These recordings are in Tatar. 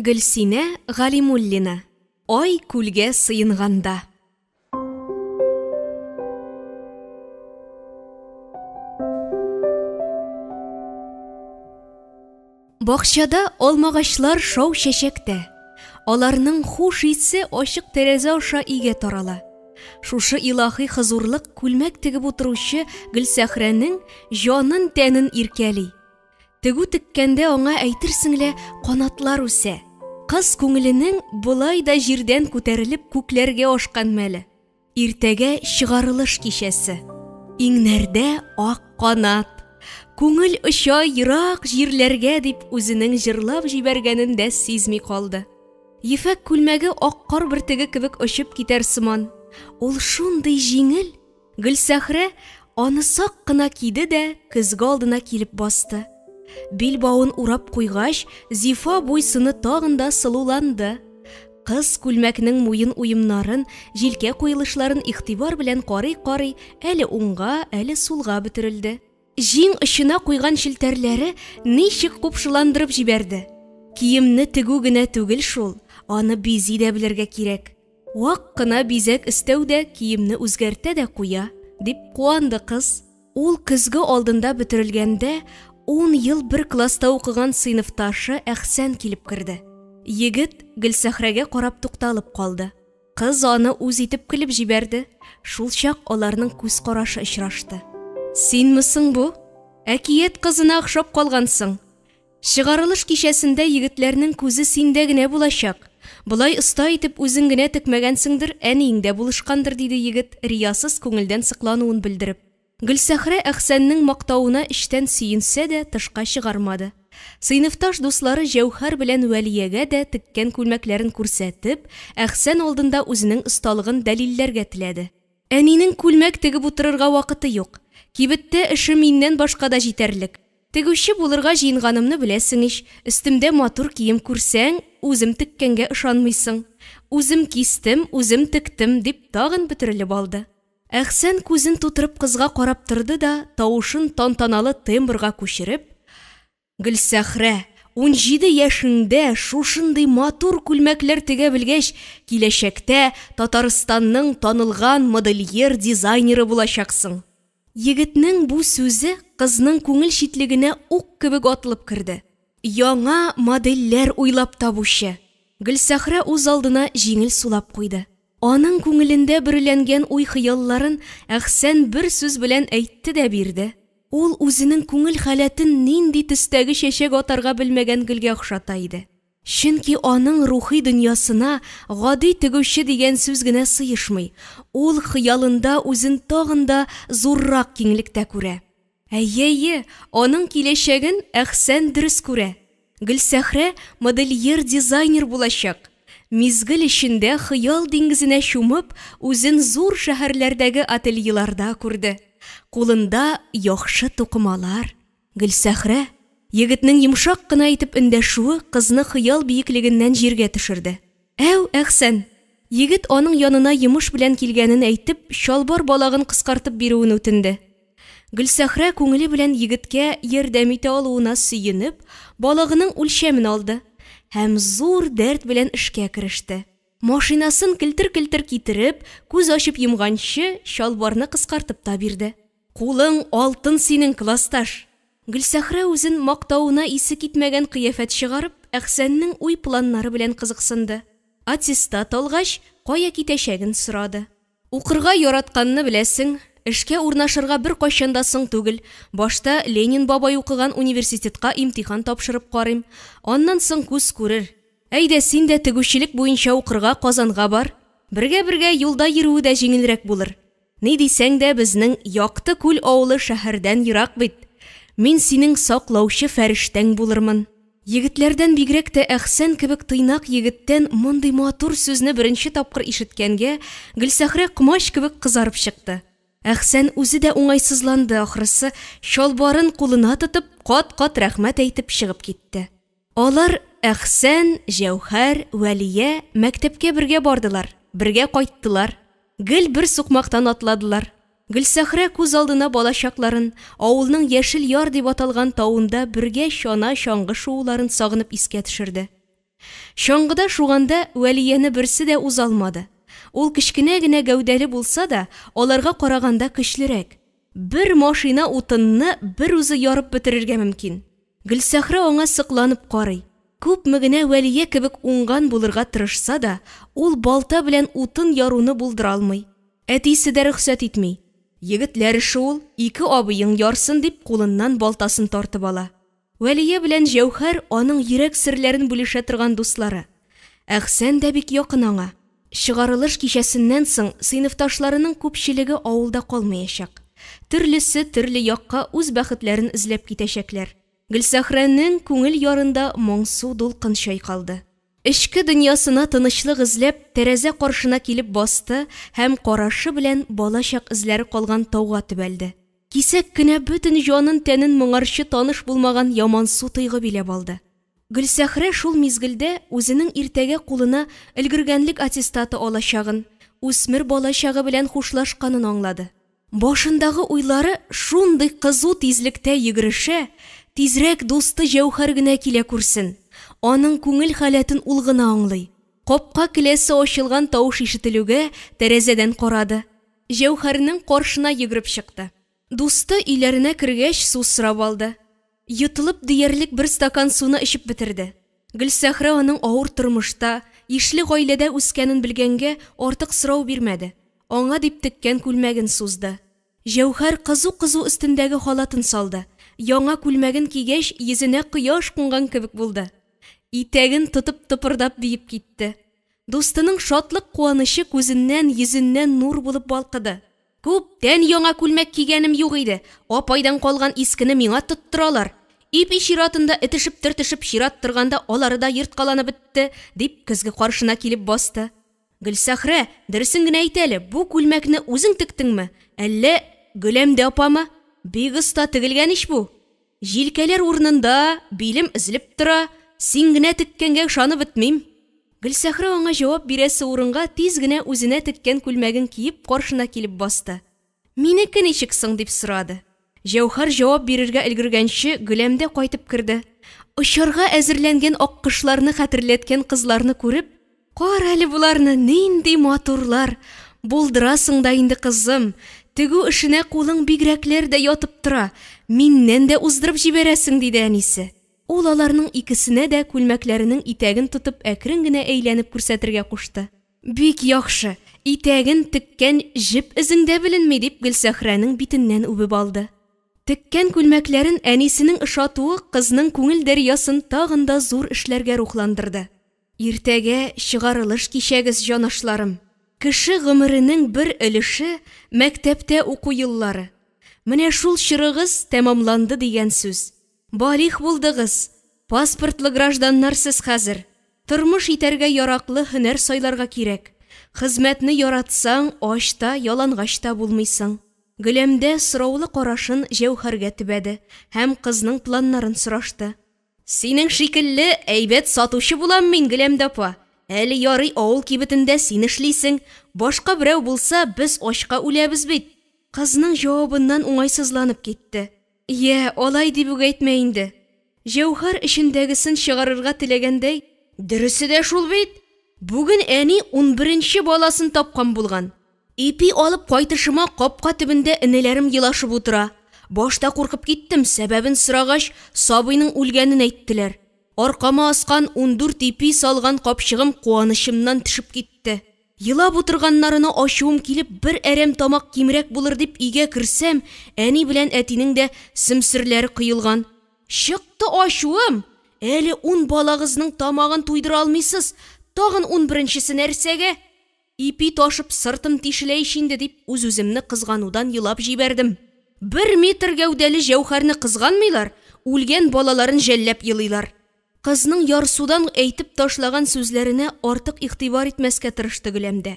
Гөлсинә Галимуллина. Ай күлгә сыенганда. Бакчада алмагачлар шау чәчәктә. Аларның хуш исе ачык тәрәзә аша өйгә тарала. Шушы илаһи хозурлык күлмәк тегеп утыручы Гөлсәхрәнең җанын-тәнен иркәли. Тегү теккәндә аңа әйтерсең лә канатлар үсә. Кыз күңеленең болай да җирдән күтәрелеп күкләргә ашкан мәле. Иртәгә чыгарылыш кичәсе. Иңнәрдә ак канат. Күңел оча ерак җирләргә дип үзенең җырлап җибәргәнен дә сизми калды. Ефәк күлмәге ак кар бөртеге кебек очып китәр сыман. Ул шундый җиңел, Гөлсәхрә аны сак кына киде дә көзге алдына килеп басты. Билбавын урап куйгач, зифа буй-сыны тагын да сылуланды. Кыз күлмәкнең муен уемнарын, җилкә куелышларын игътибар белән карый-карый, әле уңга, әле сулга бөтерелде. Җиң очына куйган челтәрләре ничек купшыландырып җибәрде. Киемне тегү генә түгел шул, аны бизи дә белергә кирәк. Вак кына бизәк өстәү дә киемне үзгәртә дә куя, дип куанды кыз. Ул көзге алдында бөтерелгәндә, ун ел бер класста укыган сыйныфташы Әхсән килеп керде. Егет Гөлсәхрәгә карап тукталып калды. Кыз аны үз итеп көлеп җибәрде. Шулчак аларның күз карашы очрашты. Синме соң бу? Әкият кызына охшап калгансың. Чыгарылыш кичәсендә егетләрнең күзе синдә генә булачак. Болай оста итеп үзең генә текмәгәнсеңдер, әниең дә булышкандыр, диде егет, риясыз күңелдән соклануын белдереп. Гөлсәхрә Әхсәннең мактавына эчтән сөенсә дә, тышка чыгармады. Сыйныфташ дуслары Җәүһәр белән Вәлиягә дә теккән күлмәкләрен күрсәтеп, Әхсән алдында үзенең осталыгын дәлилләргә теләде. Әнинең күлмәк тегеп утырырга вакыты юк. Кибеттә эше миннән башка да җитәрлек. Тегүче булырга җыенганымны беләсең ич, өстемдә матур кием күрсәң, үзем теккәнгә ышанмыйсың. Үзем кистем, үзем тектем, дип тагын бөтерелеп алды. Әхсән күзен тутырып кызга карап торды да, тавышын тантаналы тембрга күчереп, Гөлсәхрә, 17 яшеңдә шушындый матур күлмәкләр тегә белгәч, киләчәктә Татарстанның танылган модельер-дизайнеры булачаксың. Егетнең бу сүзе кызның күңел читлегенә ук кебек атылып керде. Яңа модельләр уйлап табучы. Гөлсәхрә үз алдына җиңел сулап куйды. Аның күңелендә бөреләнгән уй-хыялларын Әхсән бер сүз белән әйтте дә бирде. Ул үзенең күңел халәтен нинди төстәге чәчәк атарга белмәгән гөлгә охшата иде. Чөнки аның рухи дөньясына гади тегүче дигән сүз генә сыешмый, ул хыялында үзен тагын да зуррак киңлектә күрә. Әйе-әйе, аның киләчәген Әхсән дөрес күрә. Гөлсәхрә модельер-дизайнер булачак. Мизгел эчендә хыял диңгезенә чумып, үзен зур шәһәрләрдәге ательеларда күрде. Кулында яхшы тукымалар. Гөлсәхрә, егетнең йомшак кына итеп эндәшүе кызны хыял биеклегеннән җиргә төшерде. Әү, Әхсән! Егет аның янына йомыш белән килгәнен әйтеп, чалбар балагын кыскартып бирүен үтенде. Гөлсәхрә күңеле белән егеткә ярдәм итә алуына сөенеп, балагының үлчәмен алды һәм зур дәрт белән эшкә кереште. Машинасын келтер-келтер китереп, күз ачып йомганчы, чалбарны кыскартып та бирде. Кулың алтын синең, классташ! Гөлсәхрә үзен мактавына исе китмәгән кыяфәт чыгарып, Әхсәннең уй-планнары белән кызыксынды. Аттестат алгач, кая китәчәген сорады. Укырга яратканны беләсең, эшкә урнашырга беркайчан да соң түгел. Башта Ленин бабай укыган университетка имтихан тапшырып карыйм. Аннан соң күз күрер. Әйдә, син дә тегүчелек буенча укырга Казанга бар. Бергә-бергә юлда йөрүе дә җиңелрәк булыр. Ни дисәң дә, безнең Якты Күл авылы шәһәрдән ерак бит. Мин синең саклаучы фәрештәң булырмын. Егетләрдән бигрәк тә Әхсән кебек тыйнак егеттән мондый матур сүзне беренче тапкыр ишеткәнгә, Гөлсәхрә комач кебек кызарып чыкты. Әхсән үзе дә уңайсызланды, ахрысы, чалбарын кулына тотып, кат-кат рәхмәт әйтеп чыгып китте. Алар, Әхсән, Җәүһәр, Вәлия, мәктәпкә бергә бардылар, бергә кайттылар. Гел бер сукмактан атладылар. Гөлсәхрә күз алдына балачакларын, авылның Яшел яр дип аталган тавында бергә чана-чаңгы шууларын сагынып искә төшерде. Чаңгыда шуганда Вәлияне берсе дә уза алмады. Ул кечкенә генә гәүдәле булса да, аларга караганда көчлерәк. Бер машина утынны бер үзе ярып бетерергә мөмкин. Гөлсәхрә аңа сокланып карый. Күпме генә Вәлия кебек уңган булырга тырышса да, ул балта белән утын яруны булдыра алмый. Әтисе дә рөхсәт итми. Егетләр эше ул, ике абыең ярсын, дип кулыннан балтасын тартып ала. Вәлия белән Җәүһәр аның йөрәк серләрен бүлешә торган дуслары. Әхсән дә бик якын аңа. Чыгарылыш кичәсеннән соң сыйныфташларының күпчелеге авылда калмаячак. Төрлесе төрле якка үз бәхетләрен эзләп китәчәкләр. Гөлсәхрәнең күңел ярында моңсу дулкын чайкалды. Эчке дөньясына тынычлык эзләп, тәрәзә каршына килеп басты һәм карашы белән балачак эзләре калган тауга төбәлде. Кисәк кенә бөтен җанын-тәнен моңарчы таныш булмаган ямансу тойгы биләп алды. Гөлсәхрә шул мизгелдә үзенең иртәгә кулына өлгергәнлек аттестаты алачагын, үсмер балачагы белән хушлашканын аңлады. Башындагы уйлары шундый кызу тизлектә йөгерешә, тизрәк дусты Җәүһәр генә килә күрсен. Аның күңел халәтен ул гына аңлый. Капка келәсе ачылган тавыш ишетелүгә, тәрәзәдән карады. Җәүһәрнең каршына йөгереп чыкты. Дусты өйләренә кергәч, су сорап алды. Йотылып диярлек бер стакан суны эчеп бетерде. Гөлсәхрә аның авыр тормышта, ишле гаиләдә үскәнен белгәнгә, артык сорау бирмәде. Аңа дип теккән күлмәген сузды. Җәүһәр кызу-кызу өстендәге халатын салды. Яңа күлмәген кигәч, йөзенә кояш кунган кебек булды. Итәген тотып тыпырдап биеп китте. Дустының шатлык-куанычы күзеннән, йөзеннән нур булып балкыды. Күптән яңа күлмәк кигәнем юк иде, апайдан калган искене миңа тоттыралар. Ипи чиратында этешеп-төртешеп чират торганда алары да ерткаланып бетте, дип көзге каршына килеп басты. Гөлсәхрә, дөресен генә әйт әле, бу күлмәкне үзең тектеңме, әллә Гөләмдә апамы? Бик оста тегелгән ич бу. Җилкәләр урынында, билем өзелеп тора, син генә теккәнгә ышанып бетмим. Гөлсәхрә аңа җавап бирәсе урынга тиз генә үзенә теккән күлмәген киеп каршына килеп басты. Минеке ничек соң? дип сорады. Җәүһәр җавап бирергә өлгергәнче, Гөләмдә кайтып керде. Очарга әзерләнгән аккошларны хәтерләткән кызларны күреп, Кара әле боларны, нинди матурлар! Булдырасың да инде, кызым! Тегү эшенә кулың бигрәкләр дә ятып тора, миннән дә уздырып җибәрәсең, диде әнисе. Ул аларның икесенә дә күлмәкләренең итәген тотып әкрен генә әйләнеп күрсәтергә кушты. Бик яхшы, итәген теккән җеп эзең дә беленми, дип Гөлсәхрәнең битеннән үбеп алды. Теккән күлмәкләрен әнисенең ошатуы кызның күңел дәрьясын тагын да зур эшләргә рухландырды. Иртәгә чыгарылыш кичәгез, җанашларым. Кеше гомеренең бер өлеше, мәктәптә уку еллары. Менә шул чорыгыз тәмамланды дигән сүз. Балигъ булдыгыз, паспортлы гражданнар сез хәзер. Тормыш итәргә яраклы һөнәр сайларга кирәк. Хезмәтне яратсаң, ач та, ялангач та булмыйсың. Гөләмдә сораулы карашын Җәүһәргә төбәде һәм кызның планнарын сорашты. Синең шикелле әйбәт сатучы булам мин, Гөләмдә апа. Әле ярый авыл кибетендә син эшлисең. Башка берәү булса, без ачка үләбез бит. Кызның җавабыннан уңайсызланып китте. Йә, алай дип үк әйтмә инде. Җәүһәр эчендәгесен чыгарырга теләгәндәй, Дөресе дә шул бит. Бүген әни унберенче баласын тапкан булган. Ипи алып кайтышыма капка төбендә энеләрем елашып утыра. Башта куркып киттем, сәбәбен сорагач, сабыйның үлгәнен әйттеләр. Аркама аскан 14 ипи салган капчыгым куанычымнан төшеп китте. Елап утырганнарына ачуым килеп, бер әрәм тамак кимрәк булыр дип өйгә керсәм, әни белән әтинең дә сөмсерләре коелган. Чыкты ачуым! Әле ун балагызның тамагын туйдыра алмыйсыз, тагын унберенчесе нәрсәгә? Ипи ташып сыртым тишелә ич инде дип үз-үземне кызганудан елап җибәрдем. Бер метр гәүдәле Җәүһәрне кызганмыйлар, үлгән балаларын жәлләп елыйлар. Кызның ярсудан әйтеп ташлаган сүзләренә артык игътибар итмәскә тырышты Гөләмдә.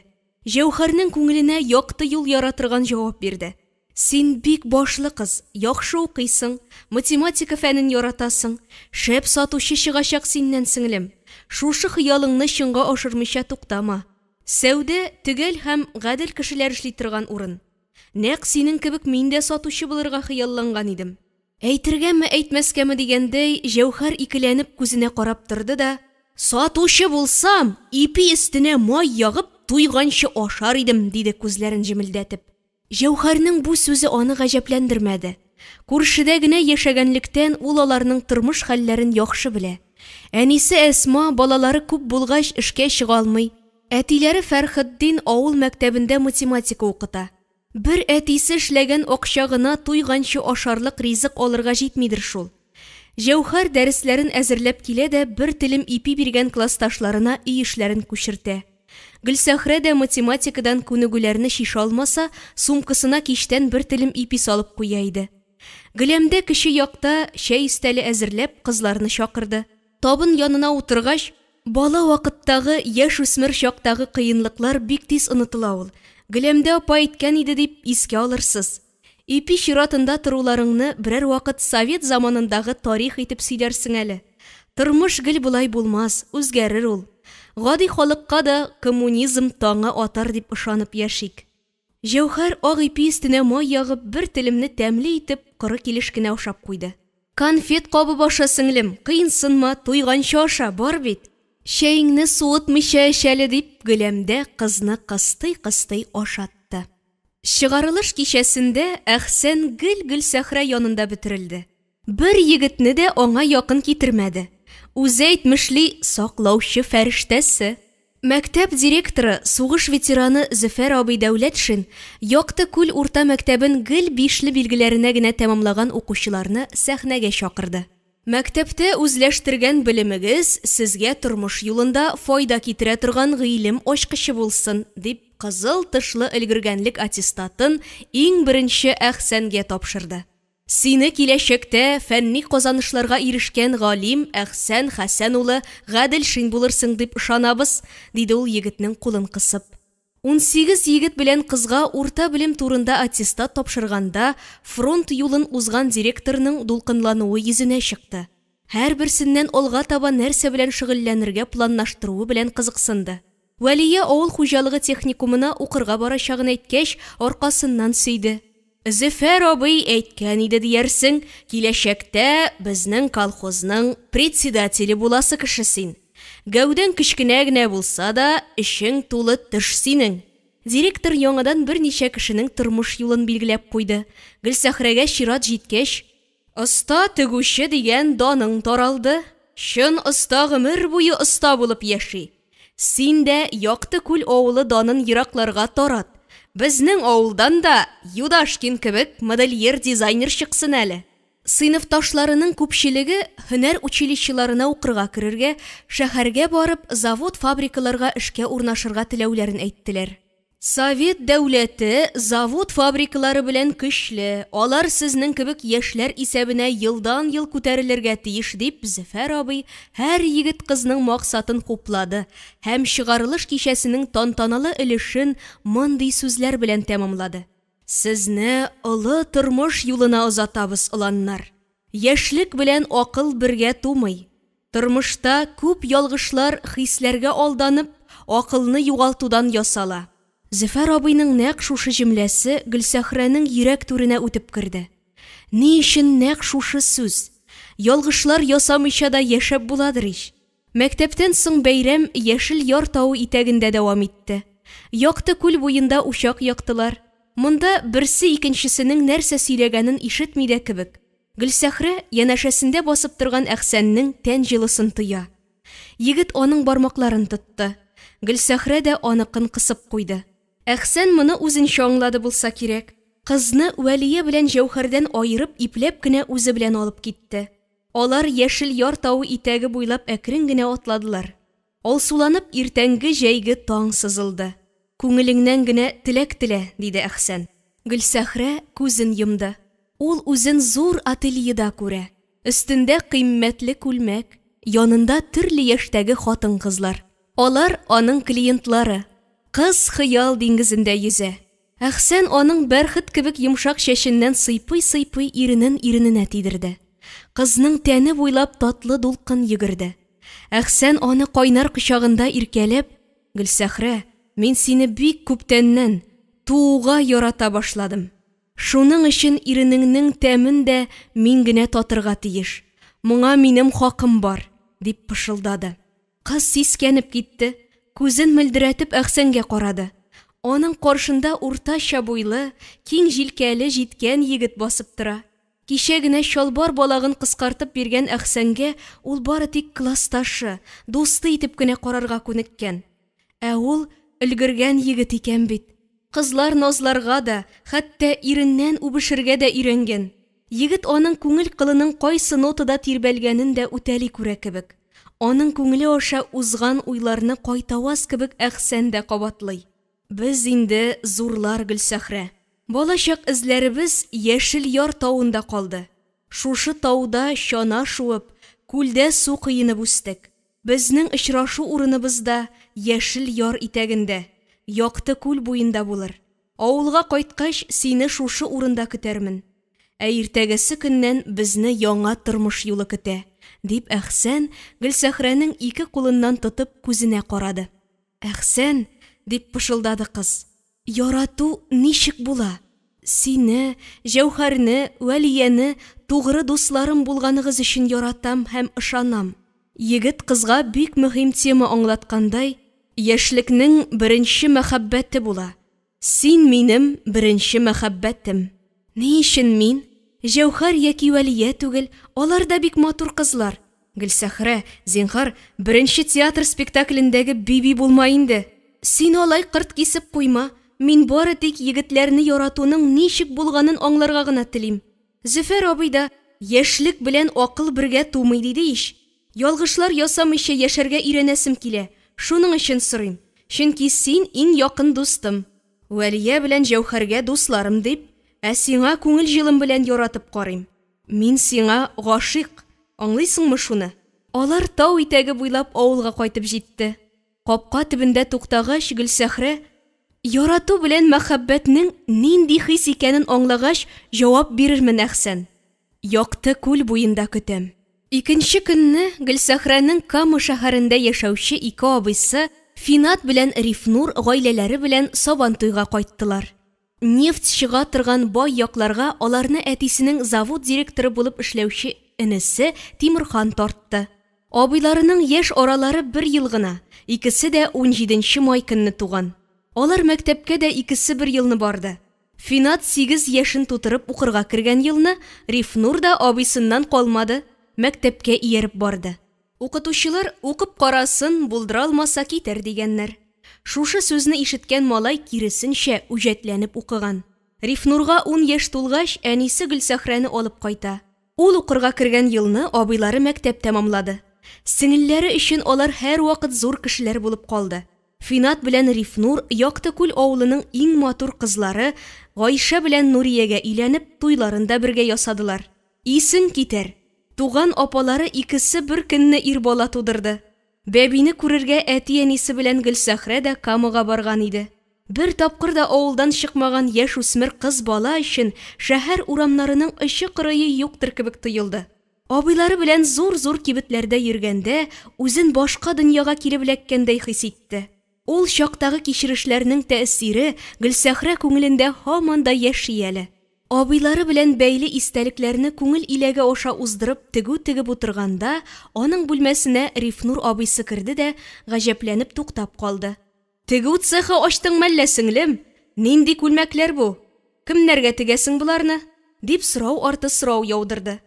Җәүһәрнең күңеленә якты юл яра торган җавап бирде. Син бик башлы кыз, яхшы укыйсың, математика фәнен яратасың. Шәп сатучы чыгачак синнән, сеңлем. Шушы хыялыңны чынга ашырмыйча туктама. Сәүдә, төгәл һәм гадел кешеләр эшли торган урын. Нәкъ синең кебек мин дә сатучы булырга хыялланган идем. Әйтергәме, әйтмәскәме дигәндәй, Җәүһәр икеләнеп күзенә карап торды да. Сатучы булсам, ипи өстенә май ягып, туйганчы ашар идем, диде күзләрен җемелдәтеп. Җәүһәрнең бу сүзе аны гаҗәпләндермәде. Күршедә генә яшәгәнлектән ул аларның тормыш хәлләрен яхшы белә. Әнисе Әсма балалары күп булгач эшкә чыга алмый. Әтиләре Фәрхетдин авыл мәктәбендә математика укыта. Бер әтисе эшләгән акча гына туйганчы ашарлык ризык алырга җитмидер шул. Җәүһәр дәресләрен әзерләп килә дә бер телем ипи биргән классташларына өй эшләрен күчертә. Гөлсәхрә дә математикадан күнегүләрне чишә алмаса, сумкасына кичтән бер телем ипи салып куя иде. Гөләмдә кече якта чәй өстәле әзерләп, кызларны чакырды. Табын янына утыргач, бала вакыттагы, яшүсмер чактагы кыенлыклар бик тиз онытыла ул. Гөләмдә апа әйткән иде дип искә алырсыз. Ипи чиратында торуларыңны берәр вакыт совет заманындагы тарих итеп сөйләрсең әле. Тормыш гел болай булмас, үзгәрер ул. Гади халыкка да коммунизм таңы атар дип ышанып яшик. Җәүһәр ак ипи өстенә май ягып, бер телемне тәмле итеп, коры килеш кенә ашап куйды. Конфет кабып аша, сеңлем, кыенсынма, туйганчы аша, бар бит. Чәеңне суытмыйча эч әле, дип, Гөләмдә кызны кыстый-кыстый ашатты. Чыгарылыш кичәсендә Әхсән гел Гөлсәхрә янында бөтерелде. Бер егетне дә аңа якын китермәде. Үзе әйтмешли, саклаучы фәрештәсе. Мәктәп директоры, сугыш ветераны Зөфәр абый Дәүләтшин Якты Күл урта мәктәбен гел бишле билгеләренә генә тәмамлаган укучыларны сәхнәгә чакырды. Мәктәптә үзләштергән белемегез сезгә тормыш юлында файда китерә торган гыйлем ачкычы булсын, дип кызыл тышлы өлгергәнлек аттестатын иң беренче Әхсәнгә тапшырды. Сине киләчәктә фәнни казанышларга ирешкән галим Әхсән Хәсән улы Гаделшин булырсың дип ышанабыз, диде ул егетнең кулын кысып. 18 егет белән кызга урта белем турында аттестат тапшырганда фронт юлын узган директорның дулкынлануы йөзенә чыкты. Һәрберсеннән алга таба нәрсә белән шөгыльләнергә планлаштыруы белән кызыксынды. Вәлия авыл хуҗалыгы техникумына укырга барачагын әйткәч, аркасыннан сөйде. Зөфәр абый әйткән иде диярсең, киләчәктә безнең колхозның председателе буласы кеше син. Гәүдәң кечкенә генә булса да, эчең тулы төш синең. Директор яңадан берничә кешенең тормыш юлын билгеләп куйды. Гөлсәхрәгә чират җиткәч, Оста тегүче дигән даның таралды. Чын оста гомер буе оста булып яши. Син дә Якты Күл авылы данын еракларга тарат. Безнең авылдан да Юдашкин кебек модельер-дизайнер чыксын әле. Сыйныфташларының күпчелеге һөнәр училищеларына укырга керергә, шәһәргә барып, завод-фабрикаларга эшкә урнашырга теләүләрен әйттеләр. Совет дәүләте завод-фабрикалары белән көчле, алар сезнең кебек яшьләр исәбенә елдан-ел күтәрелергә тиеш, дип Зөфәр абый һәр егет-кызның максатын хуплады һәм чыгарылыш кичәсенең тантаналы өлешен мондый сүзләр белән тәмамлады, Сезне олы тормыш юлына озатабыз, оланнар. Яшьлек белән акыл бергә тумый. Тормышта күп ялгышлар хисләргә алданып, акылны югалтудан ясала. Зөфәр абыйның нәкъ шушы җөмләсе Гөлсәхрәнең йөрәк түренә үтеп керде. Ни өчен нәкъ шушы сүз? Ялгышлар ясамыйча да яшәп буладыр ич. Мәктәптән соң бәйрәм Яшел Яр тавы итәгендә дәвам итте. Якты күл буенда учак яктылар. Монда берсе икенчесенең нәрсә сөйләгәнен ишетми дә кебек. Гөлсәхрә янәшәсендә басып торган Әхсәннең тән җылысын тоя. Егет аның бармакларын тотты. Гөлсәхрә дә аныкын кысып куйды. Әхсән моны үзенчә аңлады булса кирәк. Кызны Вәлия белән Җәүһәрдән аерып, ипләп кенә үзе белән алып китте. Алар Яшел Яр тавы итәге буйлап әкрен генә атладылар. Алсуланып иртәнге җәйге таң сызылды. Күңелеңнән генә теләк телә, диде Әхсән. Гөлсәхрә күзен йомды. Ул үзен зур ательеда күрә. Өстендә кыйммәтле күлмәк, янында төрле яшьтәге хатын-кызлар. Алар аның клиентлары. Кыз хыял диңгезендә йөзә. Әхсән аның бәрхет кебек йомшак чәченнән сыйпый-сыйпый иренен ирененә тидерде. Кызның тәне буйлап татлы дулкын йөгерде. Әхсән аны кайнар кочагында иркәләп, Гөлсәхрә, мин сине бик күптәннән, тууга ярата башладым. Шуның өчен иренеңнең тәмен дә мин генә татырга тиеш. Моңа минем хакым бар, дип пышылдады. Кыз сискәнеп китте, күзен мөлдерәтеп Әхсәнгә карады. Аның каршында уртача буйлы, киң җилкәле җиткән егет басып тора. Кичә генә чалбар балагын кыскартып биргән Әхсәнгә ул бары тик классташы, дусты итеп кенә карарга күнеккән. Ә ул өлгергән егет икән бит. Кызлар назларга да, хәтта иреннән үбешергә дә өйрәнгән. Егет аның күңел кылының кайсы нотада тирбәлгәнен дә үтәли күрә кебек. Аның күңеле аша узган уйларны кайтаваз кебек Әхсән дә кабатлый. Без инде зурлар, Гөлсәхрә. Балачак эзләребез Яшел Яр тавында калды. Шушы тауда чана шуып, күлдә су коенып үстек. Безнең очрашу урыныбыз да Яшел Яр итәгендә, Якты күл буенда булыр. Авылга кайткач, сине шушы урында көтәрмен. Ә иртәгесе көннән безне яңа тормыш юлы көтә, дип Әхсән Гөлсәхрәнең ике кулыннан тотып күзенә карады. Әхсән, дип пышылдады кыз, ярату ничек була? Сине, Җәүһәрне, Вәлияне тугры дусларым булганыгыз өчен яратам һәм ышанам. Егет кызга бик мөһим тема аңлаткандай, яшьлекнең беренче мәхәббәте була. Син минем беренче мәхәббәтем. Ни өчен мин? Җәүһәр яки Вәлия түгел, алар да бик матур кызлар. Гөлсәхрә, зинһар, беренче театр спектаклендәге Биби булма инде. Син алай кырт кисеп куйма, мин бары тик егетләрне яратуның ничек булганын аңларга гына телим. Зөфәр абый да, яшьлек белән акыл бергә тумый, диде ич. Ялгышлар ясамыйча яшәргә өйрәнәсем килә, шуның өчен сорыйм. Чөнки син иң якын дустым. Вәлия белән Җәүһәргә дусларым дип, ә сиңа күңел җылым белән яратып карыйм. Мин сиңа гашыйк, аңлыйсыңмы шуны? Алар тау итәге буйлап авылга кайтып җитте. Капка төбендә туктагач, Гөлсәхрә, Ярату белән мәхәббәтнең нинди хис икәнен аңлагач, җавап бирермен, Әхсән. Якты күл буенда көтәм. Икенче көнне Гөлсәхрәнең Кама шәһәрендә яшәүче ике абыйсы Финат белән Рифнур гаиләләре белән Сабантуйга кайттылар. Нефть чыга торган бай якларга аларны әтисенең завод директоры булып эшләүче энесе Тимерхан тартты. Абыйларының яшь аралары бер ел гына, икесе дә унҗиденче май көнне туган. Алар мәктәпкә дә икесе бер елны барды. Финат сигез яшен тутырып укырга кергән елны Рифнур да абыйсыннан калмады, мәктәпкә ияреп барды. Укытучылар, укып карасын, булдыра алмаса китәр, дигәннәр. Шушы сүзне ишеткән малай киресенчә, үҗәтләнеп укыган. Рифнурга ун яшь тулгач, әнисе Гөлсәхрәне алып кайта. Ул укырга кергән елны абыйлары мәктәп тәмамлады. Сеңелләре өчен алар һәрвакыт зур кешеләр булып калды. Финат белән Рифнур Якты Күл авылының иң матур кызлары Гайшә белән Нуриягә өйләнеп, туйларын да бергә ясадылар. Исең китәр, туган апалары икесе бер көнне ир бала тудырды. Бәбине күрергә әти-әнисе белән Гөлсәхрә дә Камага барган иде. Бер тапкыр да авылдан чыкмаган яшүсмер кыз бала өчен шәһәр урамнарының очы-кырые юктыр кебек тоелды. Абыйлары белән зур-зур кибетләрдә йөргәндә үзен башка дөньяга килеп эләккәндәй хис итте. Ул чактагы кичерешләрнең тәэсире Гөлсәхрә күңелендә һаман да яши әле. Абыйлары белән бәйле истәлекләрне күңел иләге аша уздырып тегү тегеп утырганда, аның бүлмәсенә Рифнур абыйсы керде дә, гаҗәпләнеп туктап калды. Тегү цехы ачтың мәллә, сеңлем? Нинди күлмәкләр бу? Кемнәргә тегәсең боларны? дип сорау арты сорау яудырды.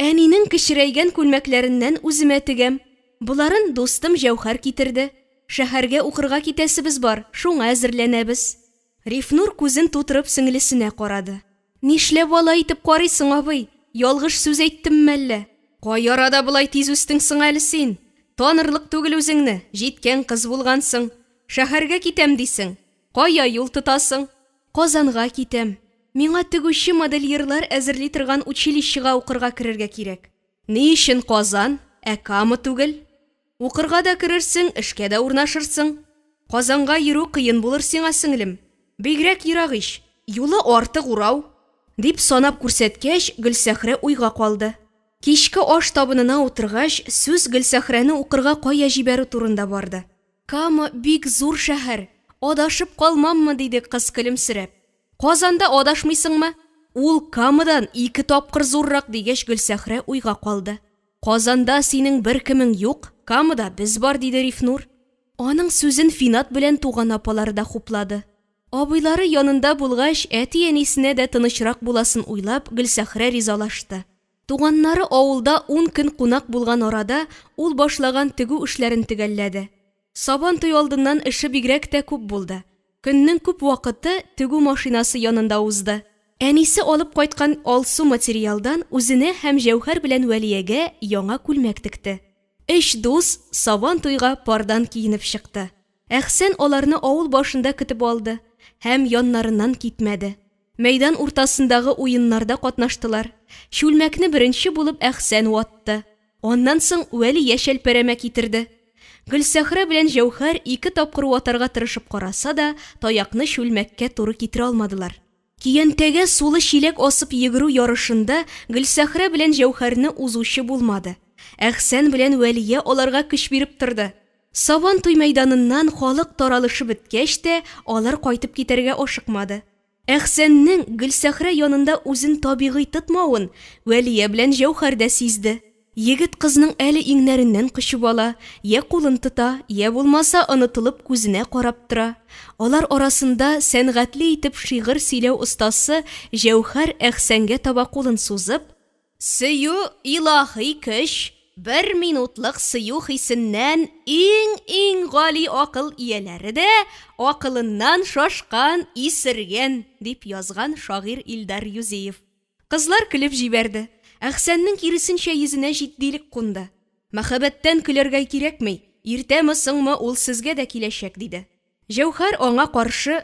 Әнинең кечерәйгән күлмәкләреннән үземә тегәм. Боларын дустым Җәүһәр китерде. Шәһәргә укырга китәсебез бар, шуңа әзерләнәбез. Рифнур күзен тутырып сеңлесенә карады. Нишләп алай итеп карыйсың, абый? Ялгыш сүз әйттемме әллә? Кай арада болай тиз үстең соң әле син? Танырлык түгел үзеңне, җиткән кыз булгансың. Шәһәргә китәм дисең. Кая юл тотасың? Казанга китәм. Миңа тегүче-модельерлар әзерли торган училищега укырга керергә кирәк. Ни өчен Казан, ә Кама түгел? Укырга да керерсең, эшкә дә урнашырсың. Казанга йөрү кыен булыр сиңа, сеңлем. Бигрәк ерак ич, юлы артык урау. Дип санап күрсәткәч, Гөлсәхрә уйга калды. Кичке аш табынына утыргач, сүз Гөлсәхрәне укырга кая җибәрү турында барды. Кама бик зур шәһәр, адашып калмаммы, диде кыз көлемсерәп. Казанда адашмыйсыңмы? Ул Камадан ике тапкыр зуррак, дигәч, Гөлсәхрә уйга калды. Казанда синең беркемең юк. Камада без бар, диде Рифнур. Аның сүзен Финат белән туган апалары да хуплады. Абыйлары янында булгач, әти-әнисенә дә тынычрак буласын уйлап, Гөлсәхрә ризалашты. Туганнары авылда ун көн кунак булган арада ул башлаган тегү эшләрен төгәлләде. Сабан туй алдыннан эше бигрәк тә күп булды. Көннең күп вакыты тегү машинасы янында узды. Әнисе алып кайткан алсу материалдан үзенә һәм Җәүһәр белән Вәлиягә яңа күлмәк текте. Өч дус Сабан туйга пардан киенеп чыкты. Әхсән аларны авыл башында көтеп алды һәм яннарыннан китмәде. Мәйдан уртасындагы уеннарда катнаштылар. Чүлмәкне беренче булып Әхсән ватты. Аннан соң Вәлия чәлпәрәмә китерде. Гөлсәхрә белән Җәүһәр ике тапкыр ватарга тырышып караса да, таякны чүлмәккә туры китерә алмадылар. Көянтәгә сулы чиләк асып йөгерү ярышында Гөлсәхрә белән Җәүһәрне узучы булмады. Әхсән белән Вәлия аларга көч биреп торды. Сабан туй мәйданыннан халык таралышып беткәч тә, алар кайтып китәргә ашыкмады. Әхсәннең Гөлсәхрә янында үзен табигый тотмавын Вәлия белән Җәүһәр дә сизде. Егет кызның әле иңнәреннән кочып ала, йә кулын тота, йә булмаса онытылып күзенә карап тора. Алар арасында сәнгатьле итеп шигырь сөйләү остасы Җәүһәр Әхсәнгә таба кулын сузып, Сөю, илаһи көч, бер минутлык сөю хисеннән иң-иң гали акыл ияләре дә акылыннан шашкан, исергән, дип язган шагыйрь Илдар Юзеев. Кызлар көлеп җибәрде. Әхсәннең киресенчә йөзенә җитдилек кунды. Мәхәббәттән көләргә кирәкми, иртәме-соңмы ул сезгә дә киләчәк, диде. Җәүһәр аңа каршы,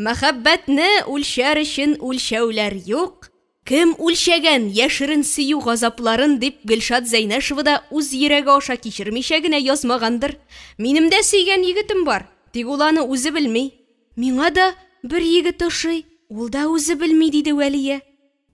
Мәхәббәтне үлчәр өчен үлчәүләр юк, кем үлчәгән яшерен сөю газапларын, дип Гөлшат Зәйнәшева да үз йөрәге аша кичермичә генә язмагандыр. Минем дә сөйгән егетем бар, тик ул аны үзе белми. Миңа да бер егет ошый, ул да үзе белми, диде Вәлия.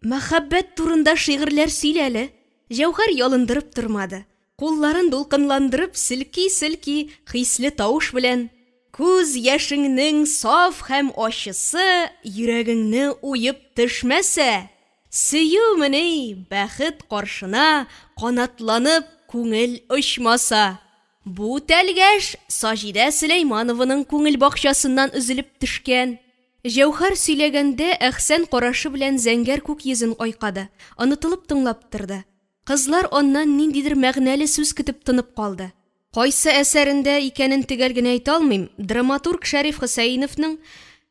Мәхәббәт турында шигырьләр сөйлә әле. Җәүһәр ялындырып тормады. Кулларын дулкынландырып селки-селки, хисле тавыш белән, Күз яшеңнең саф һәм ачысы йөрәгеңне уеп төшмәсә, сөюмени бәхет каршына канатланып күңел очмаса? Бу тәлгәш Саҗидә Сөләйманованың күңел бакчасыннан өзелеп төшкән. Җәүһәр сөйләгәндә Әхсән карашы белән зәңгәр күк йөзен айкады, онытылып тыңлап торды. Кызлар аннан ниндидер мәгънәле сүз көтеп тынып калды. Кайсы әсәрендә икәнен төгәл генә әйтә алмыйм, драматург Шәриф Хөсәеновның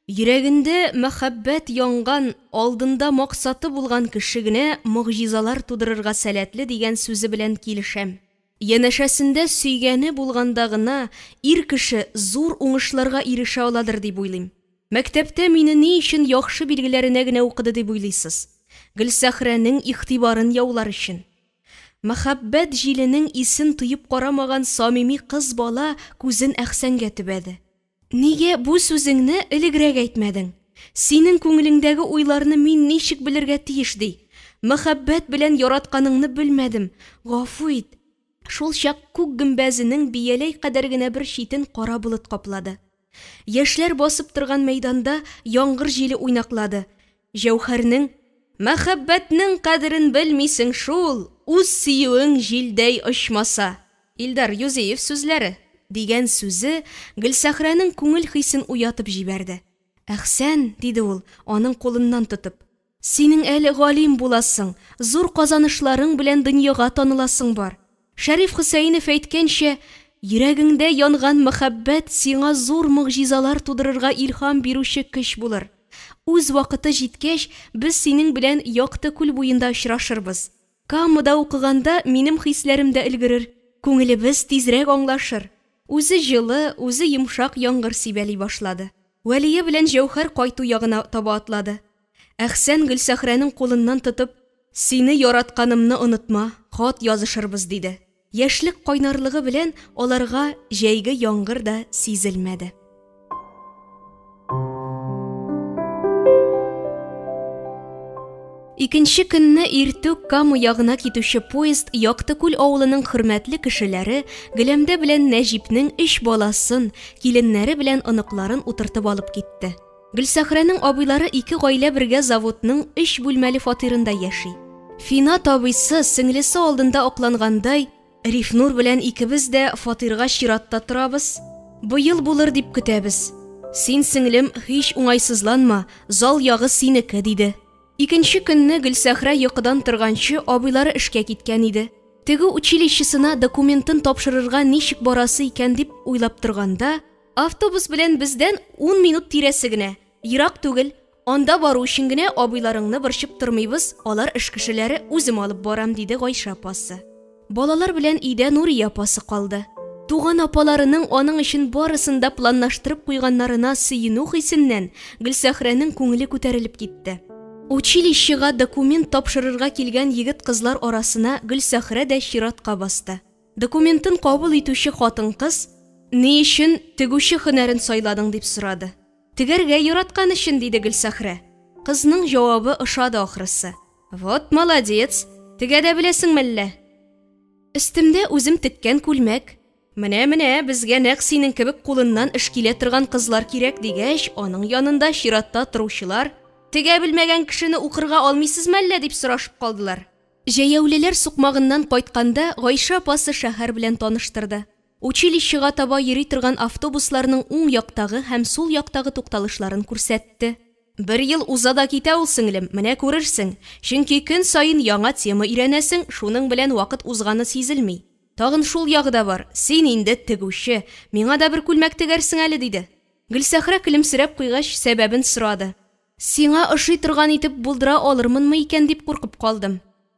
Йөрәгендә мәхәббәт янган, алдында максаты булган кеше генә могҗизалар тудырырга сәләтле дигән сүзе белән килешәм. Янәшәсендә сөйгәне булганда гына ир кеше зур уңышларга ирешә аладыр дип уйлыйм. Мәктәптә мине ни өчен яхшы билгеләренә генә укыды дип уйлыйсыз? Гөлсәхрәнең игътибарын яулар өчен. Мәхәббәт җиленең исен тоеп карамаган самими кыз бала күзен Әхсәнгә төбәде. Нигә бу сүзеңне элегрәк әйтмәдең? Синең күңелеңдәге уйларны мин ничек белергә тиеш ди? Мәхәббәт белән яратканыңны белмәдем. Гафу ит. Шулчак күк гөмбәзенең бияләй кадәр генә бер читен кара болыт каплады. Яшьләр басып торган мәйданда яңгыр җиле уйнаклады. Җәүһәрнең, Мәхәббәтнең кадерен белмисең шул, үз сөюең җилдәй очмаса. Илдар Юзеев сүзләре, дигән сүзе Гөлсәхрәнең күңел хисен уятып җибәрде. Әхсән, диде ул, аның кулыннан тотып. Синең әле галим буласың, зур казанышларың белән дөньяга таныласың бар. Шәриф Хөсәенов әйткәнчә, йөрәгеңдә янган мәхәббәт сиңа зур могҗизалар тудырырга илһам бирүче көч булыр. Үз вакыты җиткәч, без синең белән Якты күл буенда очрашырбыз. Камада укыганда минем хисләрем дә өлгерер, күңелебез тизрәк аңлашыр. Үзе җылы, үзе йомшак яңгыр сибәли башлады. Вәлия белән Җәүһәр кайту ягына таба атлады. Әхсән Гөлсәхрәнең кулыннан тотып, Сине яратканымны онытма, хат язышырбыз, диде. Яшьлек кайнарлыгы белән аларга җәйге яңгыр да сизелмәде. Икенче көнне иртүк Кама ягына китүче поезд Яктыкүл авылының хөрмәтле кешеләре Гөләмдә белән Нәҗипнең өч баласын, киленнәре белән оныкларын утыртып алып китте. Гөлсәхрәнең абыйлары ике гаилә бергә заводның өч бүлмәле фатирында яши. Финат абыйсы, сеңлесе алдында аклангандай, Рифнур белән икебез дә фатирга чиратта торабыз. Быел булыр дип көтәбез. Син, сеңлем, һич уңайсызланма, зал ягы синеке, диде. Икенче көнне Гөлсәхрә йокыдан торганчы абыйлары эшкә киткән иде. Тегү училищесына документын тапшырырга ничек барасы икән дип уйлап торганда, автобус белән бездән ун минут тирәсе генә, ерак түгел, анда бару өчен генә абыйларыңны борчып тормыйбыз, алар эш кешеләре, үзем алып барам, диде Гайшә апасы. Балалар белән өйдә Нурия апасы калды. Туган апаларының аның өчен барысын да планлаштырып куйганнарына сөенү хисеннән Гөлсәхрәнең күңеле күтәрелеп китте. Училищега документ тапшырырга килгән егет-кызлар арасына Гөлсәхрә дә чиратка басты. Документын кабул итүче хатын-кыз, Ни өчен тегүче һөнәрен сайладың, дип сорады. Тегәргә яраткан өчен, диде Гөлсәхрә. Кызның җавабы ошады ахрысы. Вот молодец! Тегә дә беләсең мәллә? Өстемдә үзем теккән күлмәк. Менә-менә, безгә нәкъ синең кебек кулыннан эш килә торган кызлар кирәк, дигәч, аның янында чиратта торучылар, Тегә белмәгән кешене укырга алмыйсыз мәллә, дип сорашып калдылар. Җәяүлеләр сукмагыннан кайтканда Гайшә апасы шәһәр белән таныштырды. Училищега таба йөри торган автобусларның уң яктагы һәм сул яктагы тукталышларын күрсәтте. Бер ел уза да китә ул, сеңлем, менә күрерсең. Чөнки көн саен яңа тема өйрәнәсең, шуның белән вакыт узганы сизелми. Тагын шул ягы да бар, син инде тегүче, миңа да бер күлмәк тегәрсең әле, диде. Гөлсәхрә көлемсерәп куйгач, сәбәбен сорады. Сиңа ошый торган итеп булдыра алырмынмы икән дип куркып калдым.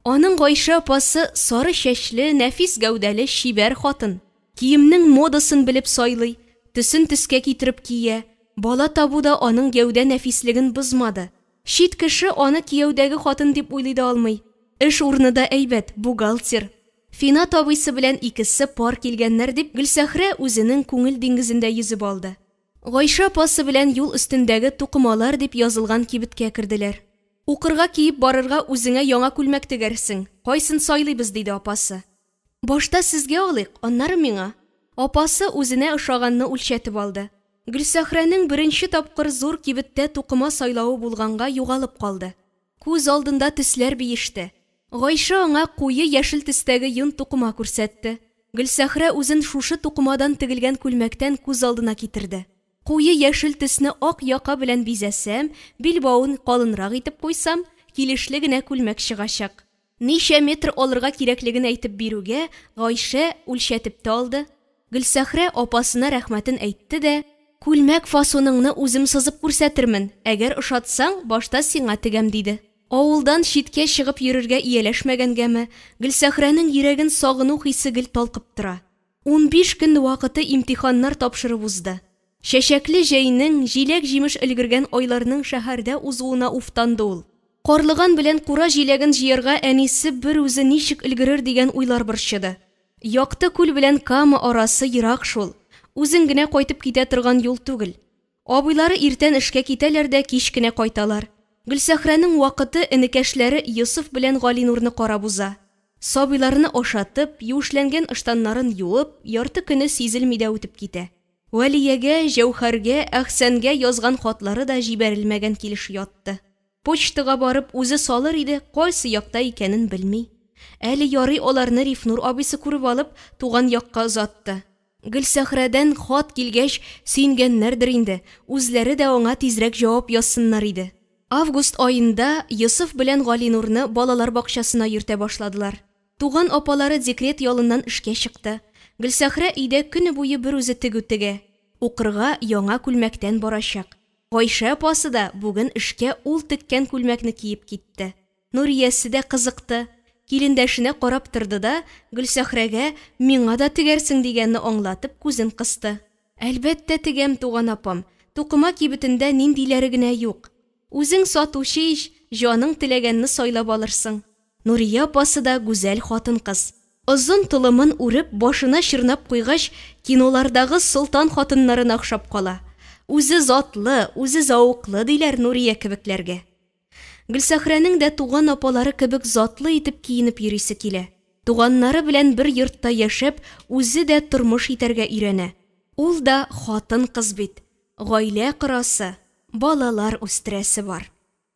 Аның Гайшә апасы сары чәчле, нәфис гәүдәле чибәр хатын. Киемнең модасын белеп сайлый, төсен төскә китереп кия. Бала табу да аның гәүдә нәфислеген бозмады. Чит кеше аны кияүдәге хатын дип уйлый да алмый. Эш урыны да әйбәт, бухгалтер. Финат абыйсы белән икесе пар килгәннәр дип Гөлсәхрә үзенең күңел диңгезендә йөзеп алды. Гайшә апасы белән юл өстендәге Тукымалар дип язылган кибеткә керделәр. Укырга киеп барырга үзеңә яңа күлмәк тегәрсең, кайсын сайлыйбыз, диде апасы. Башта сезгә алыйк, аннары миңа. Апасы үзенә ошаганны үлчәтеп алды. Гөлсәхрәнең беренче тапкыр зур кибеттә тукыма сайлавы булганга югалып калды. Күз алдында төсләр биеште. Гайшә аңа куе яшел төстәге йон тукыма күрсәтте. Гөлсәхрә үзен шушы тукымадан тегелгән күлмәктән күз алдына китерде. Куе яшел төсне ак яка белән бизәсәм, билбавын калынрак итеп куйсам, килешле генә күлмәк чыгачак. Ничә метр алырга кирәклеген әйтеп бирүгә, Гайшә үлчәтеп тә алды. Гөлсәхрә апасына рәхмәтен әйтте дә, Күлмәк фасоныңны үзем сызып күрсәтермен, әгәр ошатсаң, башта сиңа тегәм, диде. Авылдан читкә чыгып йөрергә ияләшмәгәнгәме, Гөлсәхрәнең йөрәген сагыну хисе гел талкып тора. 15 көн вакыты имтиханнар тапшырып узды. Чәчәкле җәйнең, җиләк-җимеш өлгергән айларның шәһәрдә узуына уфтанды ул. Карлыган белән кура җиләген җыярга әнисе бер үзе ничек өлгерер дигән уйлар борчыды. Якты күл белән Кама арасы ерак шул, үзең генә кайтып китә торган юл түгел. Абыйлары иртән эшкә китәләр дә кич кенә кайталар. Гөлсәхрәнең вакыты энекәшләре Йосыф белән Галинурны карап уза. Сабыйларны ашатып, юешләнгән ыштаннарын юып, ярты көне сизелми дә үтеп китә. Вәлиягә, Җәүһәргә, Әхсәнгә язган хатлары да җибәрелмәгән килеш ятты. Почтага барып үзе салыр иде, кайсы якта икәнен белми. Әле ярый аларны Рифнур абыйсы күреп алып, туган якка озатты. Гөлсәхрәдән хат килгәч, сөенгәннәрдер инде, үзләре дә аңа тизрәк җавап язсыннар иде. Август аенда Йосыф белән Галинурны балалар бакчасына йөртә башладылар. Туган апалары декрет ялыннан эшкә чыкты. Гөлсәхрә өйдә көне буе берүзе тегү тегә. Укырга яңа күлмәктән барачак. Гайшә апасы да бүген эшкә ул теккән күлмәкне киеп китте. Нуриясе дә кызыкты. Килендәшенә карап торды да, Гөлсәхрәгә миңа да тегәрсең дигәнне аңлатып күзен кысты. Әлбәттә тегәм, туган апам. Тукыма кибетендә ниндиләре генә юк. Үзең сатучы ич, җаның теләгәнне сайлап алырсың. Нурия апасы да гүзәл хатын-кыз. Озын толымын үреп, башына чорнап куйгач, кинолардагы солтан хатыннарына охшап кала. Үзе затлы, үзе зәвыклы диләр Нурия кебекләргә. Гөлсәхрәнең дә туган апалары кебек затлы итеп киенеп йөрисе килә. Туганнары белән бер йортта яшәп, үзе дә тормыш итәргә өйрәнә. Ул да хатын-кыз бит, гаилә корасы, балалар үстерәсе бар.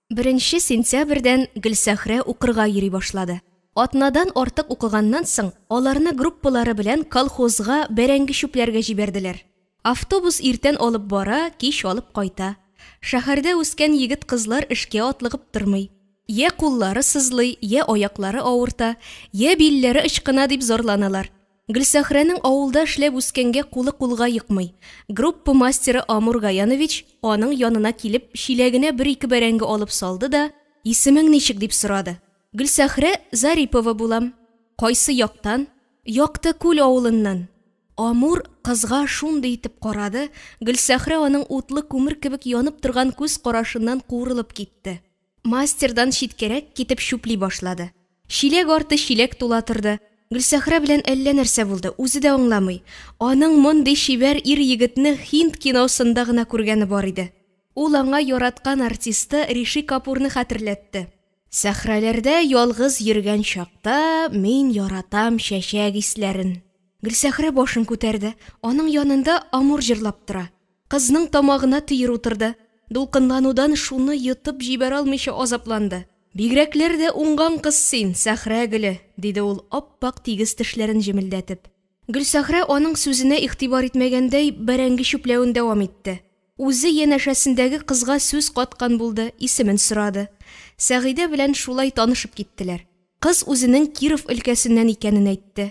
Беренче сентябрьдән Гөлсәхрә укырга йөри башлады. Атнадан артык укыганнан соң, аларны группалары белән колхозга бәрәңге чүпләргә җибәрделәр. Автобус иртән алып бара, кич алып кайта. Шәһәрдә үскән егет-кызлар эшкә атлыгып тормый. Йә куллары сызлый, йә аяклары авырта, йә билләре ычкына дип зарланалар. Гөлсәхрәнең авылда эшләп үскәнгә кулы кулга йокмый. Группа мастеры Амур Гаянович аның янына килеп, чиләгенә бер-ике бәрәңге алып салды да, «Исемең ничек?» дип сорады. Гөлсәхрә Зарипова булам. Кайсы яктан? Якты Күл авылыннан. Амур кызга шундый итеп карады, Гөлсәхрә аның утлы күмер кебек янып торган күз карашыннан куырылып китте. Мастердан читкәрәк китеп чүпли башлады. Чиләк арты чиләк тула торды. Гөлсәхрә белән әллә нәрсә булды, үзе дә аңламый. Аның мондый чибәр ир-егетне һинд киносында гына күргәне бар иде. Ул аңа яраткан артисты Риши Капурны хәтерләтте. Сәхрәләрдә ялгыз йөргән чакта мин яратам чәчәк исләрен. Гөлсәхрә башын күтәрде. Аның янында Амур җырлап тора. Кызның тамагына төер утырды. Дулкынланудан шуны йотып җибәрә алмыйча азапланды. Бигрәкләр дә уңган кыз син, сәхрә гөле, диде ул ап-ак тигез тешләрен җемелдәтеп. Гөлсәхрә аның сүзенә игътибар итмәгәндәй бәрәңге чүпләвен дәвам итте. Үзе янәшәсендәге кызга сүз каткан булды, исемен сорады. Сәгыйдә белән шулай танышып киттеләр. Кыз үзенең Киров өлкәсеннән икәнен әйтте.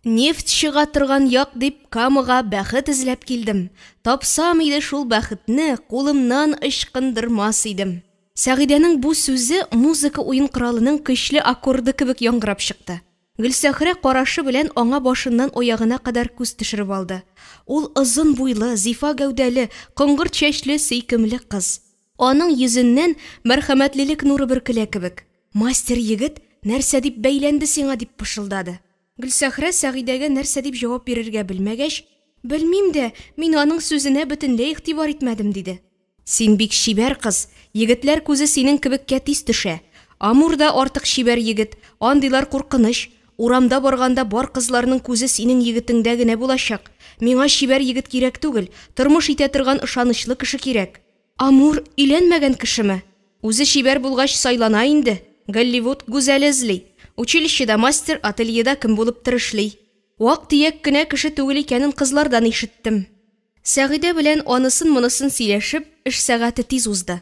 Нефть чыга торган як дип Камага бәхет эзләп килдем. Тапсам иде шул бәхетне, кулымнан ычкындырмас идем. Сәгыйдәнең бу сүзе музыка уен коралының көчле аккорды кебек яңгырап чыкты. Гөлсәхрә карашы белән аңа башыннан аягына кадәр күз төшереп алды. Ул озын буйлы, зифа гәүдәле, коңгырт чәчле, сөйкемле кыз. Аның йөзеннән мәрхәмәтлелек нуры бөркелә кебек. Мастер егет, нәрсә дип бәйләнде сиңа, дип пышылдады. Гөлсәхрә Сәгыйдәгә нәрсә дип җавап бирергә белмәгәч, белмим дә, мин аның сүзенә бөтенләй игътибар итмәдем, диде. Син бик чибәр кыз, егетләр күзе синең кебеккә тиз төшә. Амур да артык чибәр егет, андыйлар куркыныч. Урамда барганда бар кызларның күзе синең егетеңдә генә булачак. Миңа чибәр егет кирәк түгел, тормыш итә торган ышанычлы кеше кирәк. Амур өйләнмәгән кешеме? Үзе чибәр булгач сайлана инде. Голливуд гүзәле эзли. Училищеда мастер, ательеда кем булыптыр эшли. Вак-төяк кенә кеше түгел икәнен кызлардан ишеттем. Сәгыйдә белән анысын-монысын сөйләшеп, эш сәгате тиз узды.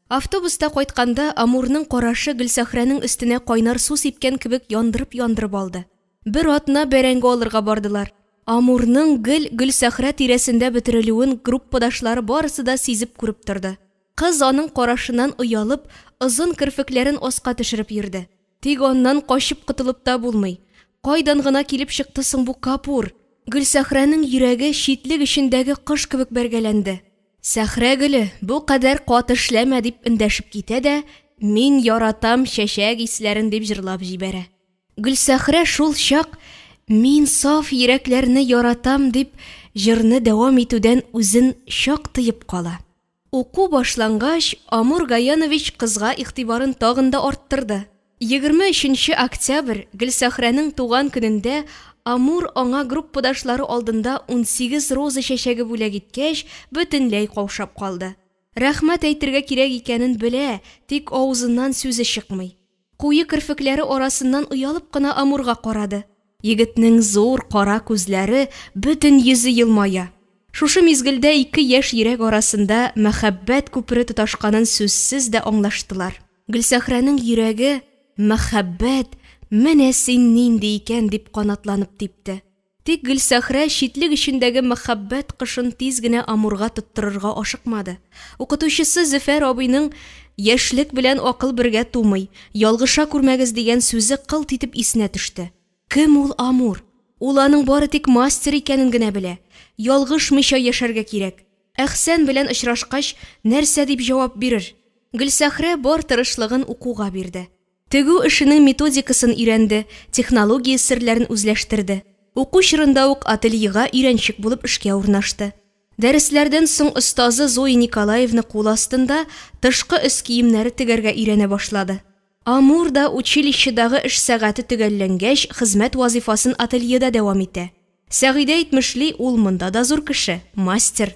Автобуста кайтканда Амурның карашы Гөлсәхрәнең өстенә кайнар су сипкән кебек яндырып-яндырып алды. Бер атна бәрәңге алырга бардылар. Амурның гел Гөлсәхрә тирәсендә бөтерелүен группадашлары барысы да сизеп күреп торды. Кыз аның карашыннан оялып, озын керфекләрен аска төшереп йөрде. Тик аннан качып котылып та булмый. Кайдан гына килеп чыкты соң бу Капур? Гөлсәхрәнең йөрәге читлек эчендәге кош кебек бәргәләнде. Сәхрә гөле, бу кадәр каты эшләмә, дип эндәшеп китә дә, мин яратам чәчәк исләрен, дип җырлап җибәрә. Гөлсәхрә шул чак мин саф йөрәкләрне яратам, дип җырны дәвам итүдән үзен чак тыеп кала. Уку башлангач, Амур Гаянович кызга игътибарын тагын да арттырды. 23 нче октябрь, Гөлсәхрәнең туган көнендә Амур аңа группадашлары алдында 18 роза чәчәге бүләк иткәч, бөтенләй каушап калды. Рәхмәт әйтергә кирәк икәнен белә, тик авызыннан сүзе чыкмый. Куе керфекләре арасыннан оялып кына Амурга карады. Егетнең зур кара күзләре, бөтен йөзе елмая. Шушы мизгелдә ике яшь йөрәк арасында мәхәббәт күпере тоташканын сүзсез дә аңлаштылар. Гөлсәхрәнең йөрәге, Мәхәббәт, менә син нинди икән, дип канатланып типте. Тик Гөлсәхрә читлек эчендәге мәхәббәт кошын тиз генә Амурга тоттырырга ашыкмады. Укытучысы Зөфәр абыйның Яшьлек белән акыл бергә тумый, ялгыша күрмәгез дигән сүзе кылт итеп исенә төште. Кем ул Амур? Ул аның бары тик мастер икәнен генә белә. Ялгышмыйча яшәргә кирәк. Әхсән белән очрашкач, нәрсә дип җавап бирер? Гөлсәхрә бар тырышлыгын укуга бирде. Тегү эшенең методикасын өйрәнде, технология серләрен үзләштерде. Уку чорында ук ательега өйрәнчек булып эшкә урнашты. Дәресләрдән соң остазы Зоя Николаевна кул астында тышкы өс киемнәре тегәргә өйрәнә башлады. Амур да училищедагы эш сәгате төгәлләнгәч, хезмәт вазыйфасын ательеда дәвам итә. Сәгыйдә әйтмешли, ул монда да зур кеше, мастер.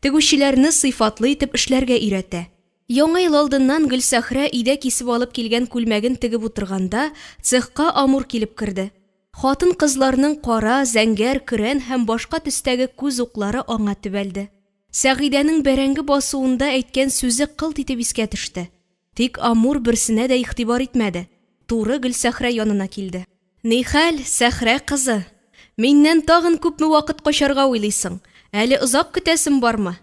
Тегүчеләрне сыйфатлы итеп эшләргә өйрәтә. Яңа ел алдыннан Гөлсәхрә өйдә кисеп алып килгән күлмәген тегеп утырганда, цехка Амур килеп керде. Хатын-кызларның кара, зәңгәр, көрән һәм башка төстәге күз уклары аңа төбәлде. Сәгыйдәнең бәрәңге басуында әйткән сүзе кылт итеп искә төште. Тик Амур берсенә дә игътибар итмәде, туры Гөлсәхрә янына килде. Нихәл, Сәхрә кызы? Миннән тагын күпме вакыт качарга уйлыйсың? Әле озак көтәсем бармы?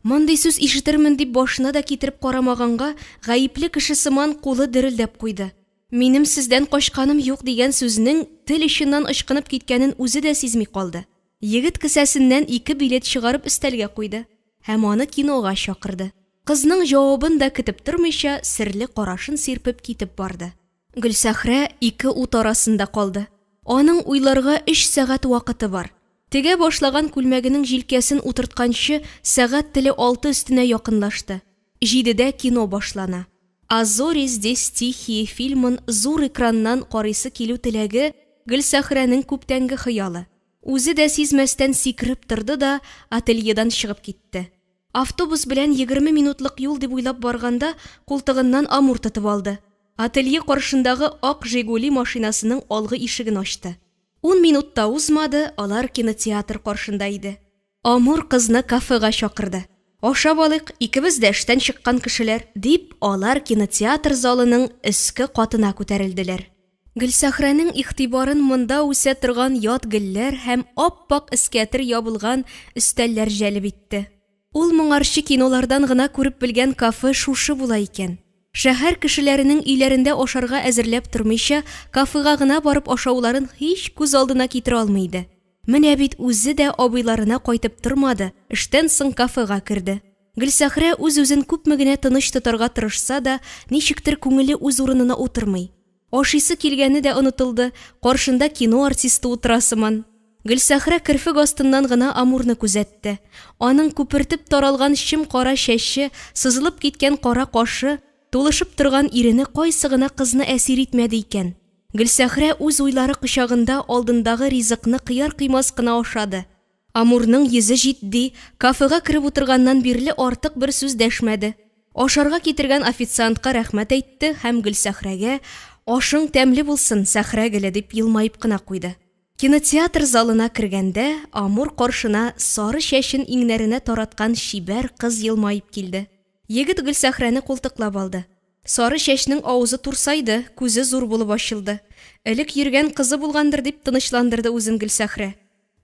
Мондый сүз ишетермен дип башына да китереп карамаганга, гаепле кеше сыман кулы дерелдәп куйды. Минем сездән качканым юк дигән сүзнең тел очыннан ычкынып киткәнен үзе дә сизми калды. Егет кесәсеннән ике билет чыгарып өстәлгә куйды һәм аны кинога чакырды. Кызның җавабын да көтеп тормыйча, серле карашын сирпеп китеп барды. Гөлсәхрә ике ут арасында калды. Аның уйларга өч сәгать вакыты бар. Тегә башлаган күлмәгенең җилкәсен утыртканчы, сәгать теле алты өстенә якынлашты. Җидедә кино башлана. А зори здесь тихие фильмын зур экраннан карыйсы килү теләге Гөлсәхрәнең күптәнге хыялы. Үзе дә сизмәстән сикереп торды да ательедан чыгып китте. Автобус белән 20 минутлык юл дип уйлап барганда, култыгыннан Амур тотып алды. Ателье каршындагы ак Жигули машинасының алгы ишеген ачты. Ун минут та узмады, алар кинотеатр каршында иде. Амур кызны кафега чакырды. Ашап алыйк, икебез дә эштән чыккан кешеләр, дип, алар кинотеатр залының өске катына күтәрелделәр. Гөлсәхрәнең игътибарын монда үсә торган ят гөлләр һәм ап-ак эскәтер ябылган өстәлләр җәлеп итте. Ул моңарчы кинолардан гына күреп белгән кафе шушы була икән. Шәһәр кешеләренең өйләрендә ашарга әзерләп тормыйча, кафега гына барып ашауларын һич күз алдына китерә алмый иде. Менә бит үзе дә абыйларына кайтып тормады, эштән соң кафега керде. Гөлсәхрә үз-үзен күпме генә тыныч тотарга тырышса да, ничектер күңеле үз урынына утырмый. Ашыйсы килгәне дә онытылды, каршында кино артисты утыра сыман. Гөлсәхрә керфек астыннан гына Амурны күзәтте. Аның күпертеп таралган чем кара чәче, сызылып киткән кара кашы, тулышып торган ирене кайсы гына кызны әсир итмәде икән? Гөлсәхрә үз уйлары кочагында алдындагы ризыкны кыяр-кыймас кына ашады. Амурның йөзе җитди, кафега кереп утырганнан бирле артык бер сүз дәшмәде. Ашарга китергән официантка рәхмәт әйтте һәм Гөлсәхрәгә «Ашың тәмле булсын, Сәхрә гөле» дип елмаеп кына куйды. Кинотеатр залына кергәндә, Амур каршына сары чәчен иңнәренә тараткан чибәр кыз елмаеп килде. Егет Гөлсәхрәне култыклап алды. Сары чәчнең авызы турсайды, күзе зур булып ачылды. Элек йөргән кызы булгандыр дип тынычландырды үзен Гөлсәхрә.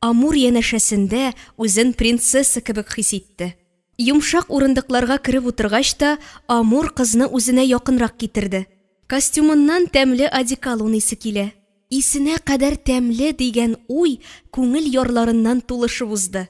Амур янәшәсендә үзен принцесса кебек хис итте. Йомшак урындыкларга кереп утыргач та, Амур кызны үзенә якынрак китерде. Костюмыннан тәмле одеколон исе килә. Исенә кадәр тәмле дигән уй күңел ярларыннан тулышып узды.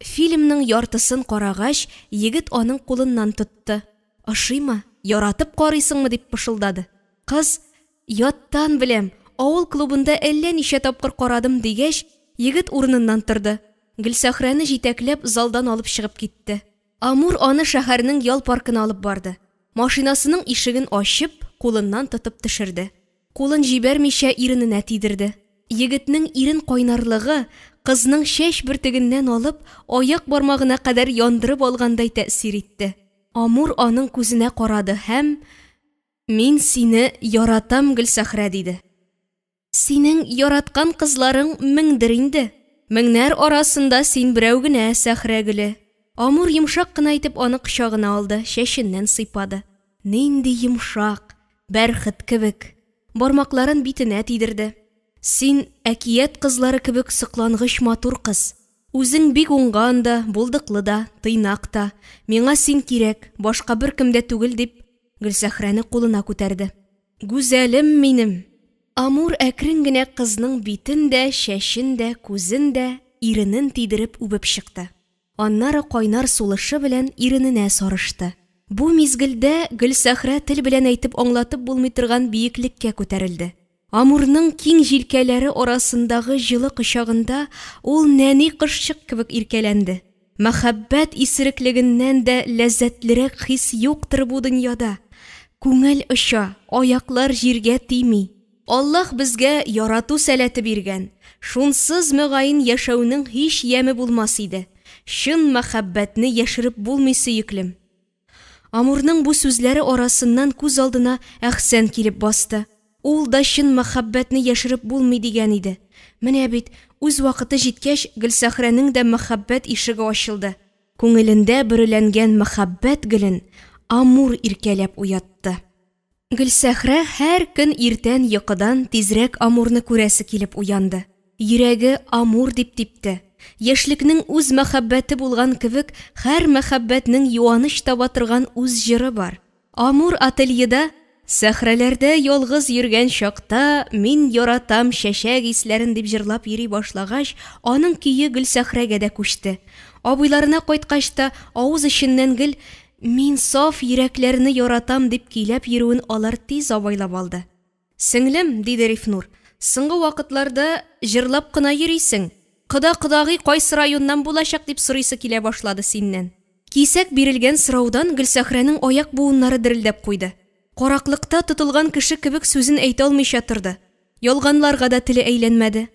Фильмның яртысын карагач, егет аның кулыннан тотты. Ошыймы? Яратып карыйсыңмы? дип пышылдады. Кыз, яттан беләм, авыл клубында әллә ничә тапкыр карадым дигәч, егет урыныннан торды. Гөлсәхрәне җитәкләп залдан алып чыгып китте. Амур аны шәһәрнең ял паркына алып барды. Машинасының ишеген ачып, кулыннан тотып төшерде. Кулын җибәрмичә ирененә тидерде. Егетнең ирен кайнарлыгы кызның чәч бөртегеннән алып, аяк бармагына кадәр яндырып алгандай тәэсир итте. Амур аның күзенә карады һәм: "Мин сине яратам, Гөлсәхрә", диде. Синең яраткан кызларың меңдер инде. Меңнәр арасында син берәү генә, Сәхрә гөле. Амур йомшак кына итеп аны кочагына алды, чәченнән сыйпады. Нинди йомшак, бәрхет кебек. Бармакларын битенә тидерде. Син әкият кызлары кебек соклангыч матур кыз. Үзең бик уңган да, булдыклы да, тыйнак та. Миңа син кирәк, башка беркем дә түгел, дип, Гөлсәхрәне кулына күтәрде. Гүзәлем минем! Амур әкрен генә кызның битен дә, чәчен дә, күзен дә, иренен тидереп үбеп чыкты. Аннары кайнар сулышы белән ирененә сарышты. Бу мизгелдә Гөлсәхрә тел белән әйтеп аңлатып булмый торган биеклеккә күтәрелде. Амурның киң җилкәләре арасындагы җылы кочагында ул нәни кошчык кебек иркәләнде. Мәхәббәт исереклегеннән дә ләззәтлерәк хис юктыр бу дөньяда. Күңел оча, аяклар җиргә тими. Аллаһ безгә ярату сәләте биргән. Шунсыз, мөгаен, яшәүнең һич яме булмас иде. Чын мәхәббәтне яшереп булмый, сөеклем. Амурның бу сүзләре арасыннан күз алдына Әхсән килеп басты. Ул да чын мәхәббәтне яшереп булмый дигән иде. Менә бит, үз вакыты җиткәч, Гөлсәхрәнең дә мәхәббәт ишеге ачылды. Күңелендә бөреләнгән мәхәббәт гөлен Амур иркәләп уятты. Гөлсәхрә һәр көн иртән йокыдан тизрәк Амурны күрәсе килеп уянды. Йөрәге Амур дип типте. Яшьлекнең үз мәхәббәте булган кебек, һәр мәхәббәтнең юаныч таба торган үз җыры бар. Амур ательеда, сәхрәләрдә ялгыз йөргән чакта мин яратам чәчәк исләрен дип җырлап йөри башлагач, аның көе Гөлсәхрәгә дә күчте. Абыйларына кайткач та авыз эченнән гел Мин саф йөрәкләрне яратам, дип көйләп йөрүен алар тиз абайлап алды. Сеңлем, диде Рифнур, соңгы вакытларда җырлап кына йөрисең. Кода-кодагый кайсы районнан булачак дип сорыйсы килә башлады синнән. Кисәк бирелгән сораудан Гөлсәхрәнең аяк буыннары дерелдәп куйды. Караклыкта тотылган кеше кебек сүзен әйтә алмыйча торды. Ялганларга да теле әйләнмәде.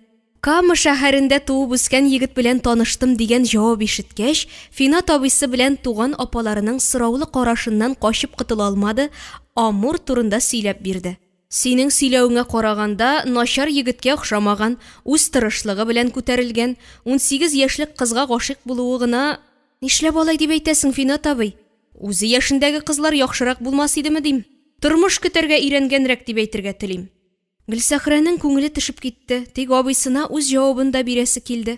Кама шәһәрендә туып үскән егет белән таныштым дигән җавап ишеткәч, Финат абыйсы белән туган апаларының сораулы карашыннан качып котыла алмады, Амур турында сөйләп бирде. Синең сөйләвеңә караганда, начар егеткә охшамаган, үз тырышлыгы белән күтәрелгән, 18 яшьлек кызга гашыйк булуы гына... Нишләп алай дип әйтәсең, Финат абый? Үзе яшендәге кызлар яхшырак булмас идеме дим. Тормыш көтәргә өйрәнгәнрәк дип әйтергә телим. Гөлсәхрәнең күңеле төшеп китте, тик абыйсына үз җавабын да бирәсе килде.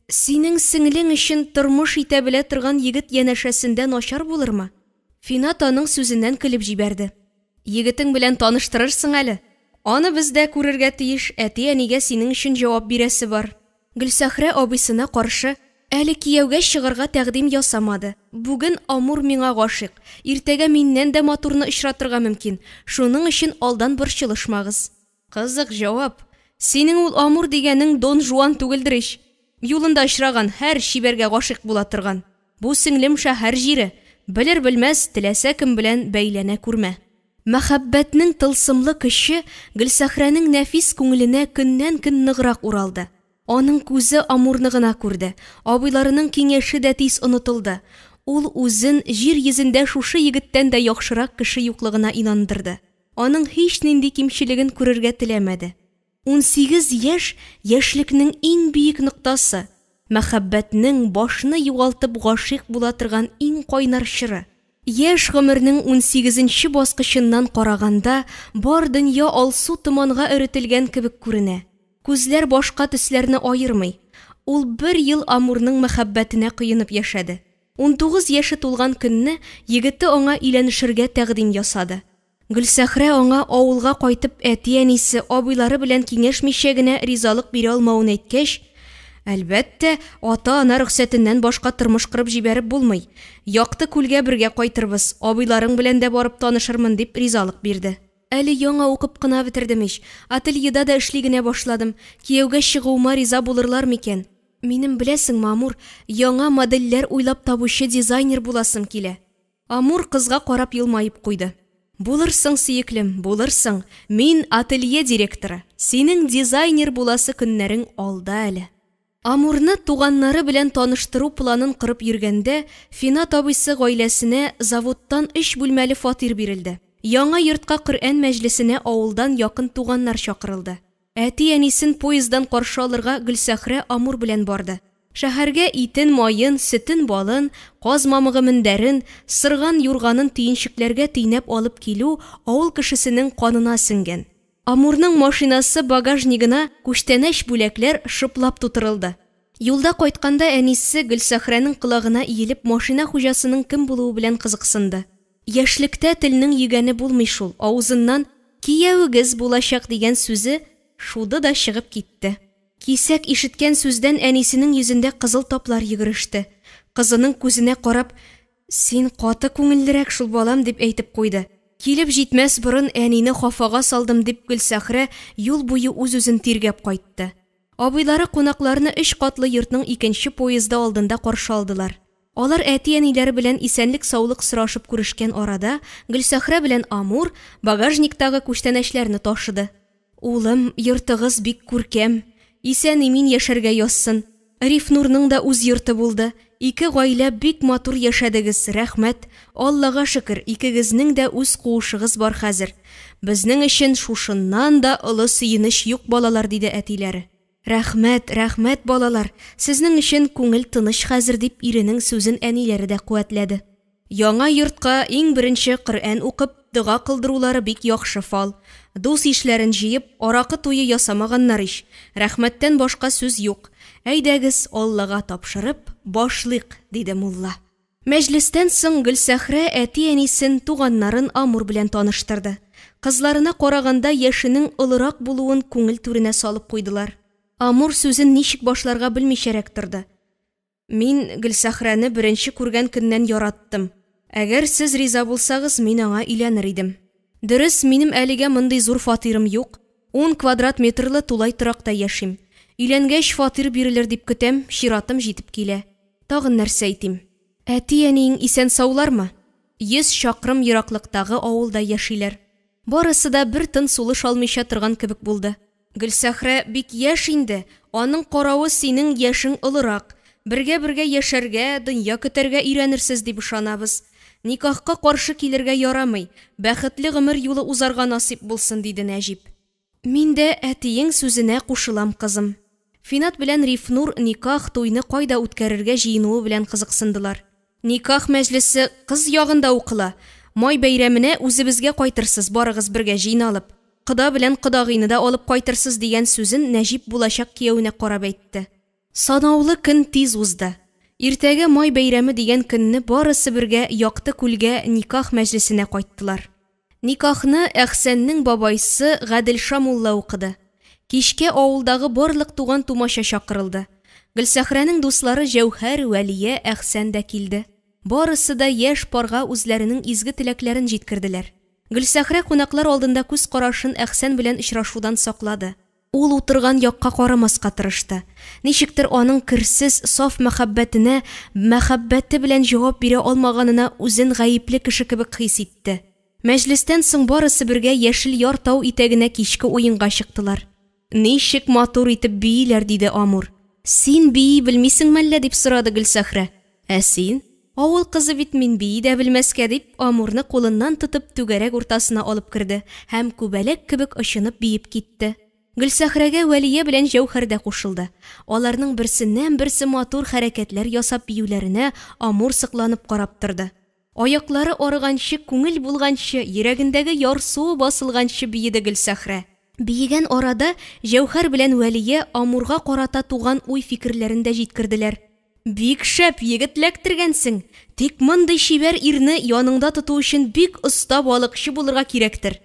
Синең сеңлең өчен тормыш итә белә торган егет янәшәсендә начар булырмы? Финат аның сүзеннән көлеп җибәрде. Егетең белән таныштырырсың әле. Аны без дә күрергә тиеш, әти-әнигә синең өчен җавап бирәсе бар. Гөлсәхрә абыйсына каршы әле кияүгә чыгарга тәкъдим ясамады. Бүген Амур миңа гашыйк, иртәгә миннән дә матурны очратырга мөмкин, шуның өчен алдан борчылышмагыз. Кызык җавап. Синең ул Амур дигәнең Дон Жуан түгелдер ич. Юлында очраган һәр чибәргә гашыйк була торган. Бу сеңлем шәһәр җире, белер-белмәс теләсә кем белән бәйләнә күрмә. Мәхәббәтнең тылсымлы көче Гөлсәхрәнең нәфис күңеленә көннән-көн ныграк уралды. Аның күзе Амурны гына күрде, абыйларының киңәше дә тиз онытылды. Ул үзен җир йөзендә шушы егеттән дә яхшырак кеше юклыгына инандырды. Аның һичнинди кимчелеген күрергә теләмәде. 18 яшь яшьлекнең иң биек ноктасы, мәхәббәтнең башны югалтып гашыйк була торган иң кайнар чоры. Яшь гомернең унсигезенче баскычыннан караганда, бар дөнья алсу томанга өретелгән кебек күренә. Күзләр башка төсләрне аермый. Ул бер ел Амурның мәхәббәтенә коенып яшәде. 19 яше тулган көнне егете аңа өйләнешергә тәкъдим ясады. Гөлсәхрә аңа авылга кайтып әти-әнисе, абыйлары белән киңәшмичә генә ризалык бирә алмавын әйткәч, әлбәттә, ата-ана рөхсәтеннән башка тормыш корып җибәреп булмый. Якты күлгә бергә кайтырбыз, абыйларың белән дә барып танышырмын, дип ризалык бирде. Әле яңа укып кына бетердем ич, ательеда да эшли генә башладым, кияүгә чыгуыма риза булырлар микән? Минем, беләсеңме, Амур, яңа модельләр уйлап табучы дизайнер буласым килә. Амур кызга карап елмаеп куйды. Булырсың, сөеклем, булырсың. Мин ателье директоры. Синең дизайнер буласы көннәрең алда әле. Амурны туганнары белән таныштыру планын корып йөргәндә, Финат абыйсы гаиләсенә заводтан өч бүлмәле фатир бирелде. Яңа йортка Коръән мәҗлесенә авылдан якын туганнар чакырылды. Әти-әнисен поезддан каршы алырга Гөлсәхрә Амур белән барды. Шәһәргә итен, маен, сөтен-балын, каз мамыгы мендәрен, сырган юрганын төенчекләргә төйнәп алып килү авыл кешесенең канына сеңгән. Амурның машинасы багажнигына күчтәнәч-бүләкләр шыплап тутырылды. Юлда кайтканда әнисе Гөлсәхрәнең колагына иелеп машина хуҗасының кем булуы белән кызыксынды. Яшьлектә телнең йөгәне булмый шул, авызыннан киявегез булачак дигән сүзе шуды да чыгып китте. Кисәк ишеткән сүздән әнисенең йөзендә кызыл таплар йөгереште. Кызының күзенә карап, "Син каты күңеллерәк шул, балам", дип әйтеп куйды. Килеп җитмәс борын әнине хафага салдым дип Гөлсәхрә юл буе үз-үзен тиргәп кайтты. Абыйлары кунакларны өч катлы йортның икенче поезды алдында каршы алдылар. Алар әти-әниләре белән исәнлек-саулык сорашып күрешкән арада, Гөлсәхрә белән Амур багажниктагы күчтәнәчләрне ташыды. Улым, йортыгыз бик күркәм. Исән-имин яшәргә язсын. Рифнурның да үз йорты булды. Ике гаилә бик матур яшәдегез, рәхмәт. Аллага шөкер, икегезнең дә үз куышыгыз бар хәзер. Безнең өчен шушыннан да олы сөенеч юк, балалар, диде әтиләре. Рәхмәт, рәхмәт, балалар, сезнең өчен күңел тыныч хәзер, дип иренең сүзен әниләре дә куәтләде. Яңа йортка иң беренче Коръән укып, дога кылдырулары бик яхшы фал. Дус-ишләрен җыеп, аракы туе ясамаганнар ич. Рәхмәттән башка сүз юк. Әйдәгез, Аллага тапшырып, башлыйк, диде мулла. Мәҗлестән соң Гөлсәхрә әти-әнисен, туганнарын Амур белән таныштырды. Кызларына караганда яшенең олырак булуын күңел түренә салып куйдылар. Амур сүзен ничек башларга белмичәрәк торды. Мин Гөлсәхрәне беренче күргән көннән яраттым. Әгәр сез риза булсагыз, мин аңа өйләнер идем. Дөрес, минем әлегә мондый зур фатирым юк. 10 квадрат метрлы тулай торакта яшим. Өйләнгәч фатир бирелер дип көтәм, чиратым җитеп килә. Тагын нәрсә әйтим? Әти-әниең исән-саулармы? 100 чакрым ераклыктагы авылда яшиләр. Барысы да бер тын сулыш алмыйча торган кебек булды. Гөлсәхрә бик яшь инде, аның каравы синең яшең олырак. Бергә-бергә яшәргә, дөнья көтәргә өйрәнерсез дип ышанабыз. Никахка каршы килергә ярамый, бәхетле гомер юлы узарга насыйп булсын, диде Нәҗип. Мин дә әтиең сүзенә кушылам, кызым. Финат белән Рифнур никах туйны кайда үткәрергә җыенуы белән кызыксындылар. Никах мәҗлесе кыз ягында укыла. Май бәйрәменә үзебезгә кайтырсыз, барыгыз бергә җыйналып. Кода белән кодагыйны да алып кайтырсыз, дигән сүзен Нәҗип булачак кияүенә карап әйтте. Санаулы көн тиз узды. Иртәгә май бәйрәме дигән көнне барысы бергә Якты күлгә никах мәҗлесенә кайттылар. Никахны Әхсәннең бабайсы Гаделша мулла укыды. Кичкә авылдагы барлык туган-тумача чакырылды. Гөлсәхрәнең дуслары Җәүһәр, Вәлия, Әхсән дә килде. Барысы да яшь парга үзләренең изге теләкләрен җиткерделәр. Гөлсәхрә кунаклар алдында күз карашын Әхсән белән очрашудан саклады. Ул утырган якка карамаска тырышты. Ничектер аның керсез, саф мәхәббәтенә мәхәббәте белән җавап бирә алмаганына үзен гаепле кеше кебек хис итте. Мәҗлестән соң барысы бергә Яшел Яр тау итәгенә кичке уенга чыктылар. Ничек матур итеп бииләр, диде Амур. Син бии белмисең мәллә, дип сорады Гөлсәхрә. Ә син? Авыл кызы бит мин, бии дә белмәскә, дип, Амурны кулыннан тотып түгәрәк уртасына алып керде һәм күбәләк кебек очынып биеп китте. Гөлсәхрәгә Вәлия белән Җәүһәр дә кушылды. Аларның берсеннән-берсе матур хәрәкәтләр ясап биюләренә Амур сокланып карап торды. Аяклары арыганчы, күңел булганчы, йөрәгендәге ярсуы басылганчы биеде Гөлсәхрә. Биегән арада Җәүһәр белән Вәлия Амурга карата туган уй-фикерләрен дә җиткерделәр. Бик шәп егет ләктергәнсең. Тик мондый чибәр ирне яныңда тоту өчен бик оста балыкчы булырга кирәктер.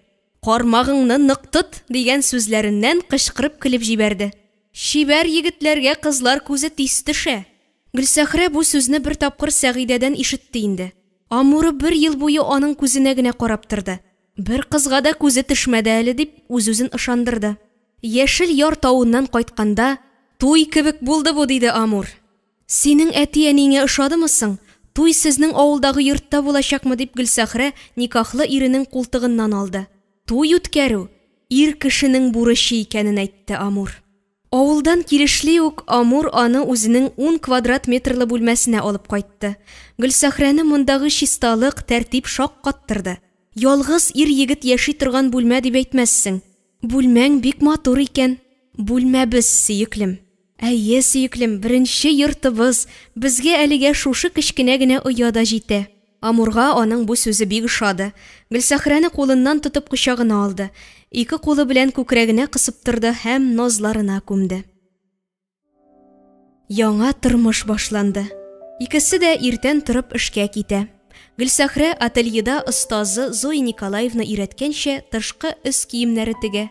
Кармагыңны нык тот, дигән сүзләреннән кычкырып көлеп җибәрде. Чибәр егетләргә кызлар күзе тиз төшә. Гөлсәхрә бу сүзне бер тапкыр Сәгыйдәдән ишетте инде. Амуры бер ел буе аның күзенә генә карап торды. Бер кызга да күзе төшмәде әле, дип үз-үзен ышандырды. Яшел Яр тавыннан кайтканда, туй кебек булды бу, диде Амур. Синең әти-әниеңә ошадымы соң? Туй сезнең авылдагы йортта булачакмы, дип Гөлсәхрә никахлы иренең култыгыннан алды. Туй үткәрү, ир кешенең бурычы икәнен әйтте Амур. Авылдан килешли үк Амур аны үзенең ун квадрат метрлы бүлмәсенә алып кайтты. Гөлсәхрәне мондагы чисталык, тәртип шаккаттырды. Ялгыз ир-егет яши торган бүлмә дип әйтмәссең. Бүлмәң бик матур икән. Бүлмәбез, сөеклем. Әйе, сөеклем, беренче йортыбыз. Безгә әлегә шушы кечкенә генә оя да җитә. Амурга аның бу сүзе бик ошады. Гөлсәхрәне кулыннан тотып кочагына алды. Ике кулы белән күкрәгенә кысып торды һәм назларына күмде. Яңа тормыш башланды. Икесе дә иртән торып эшкә китә. Гөлсәхрә ательеда остазы Зоя Николаевна өйрәткәнчә тышкы өс киемнәре тегә.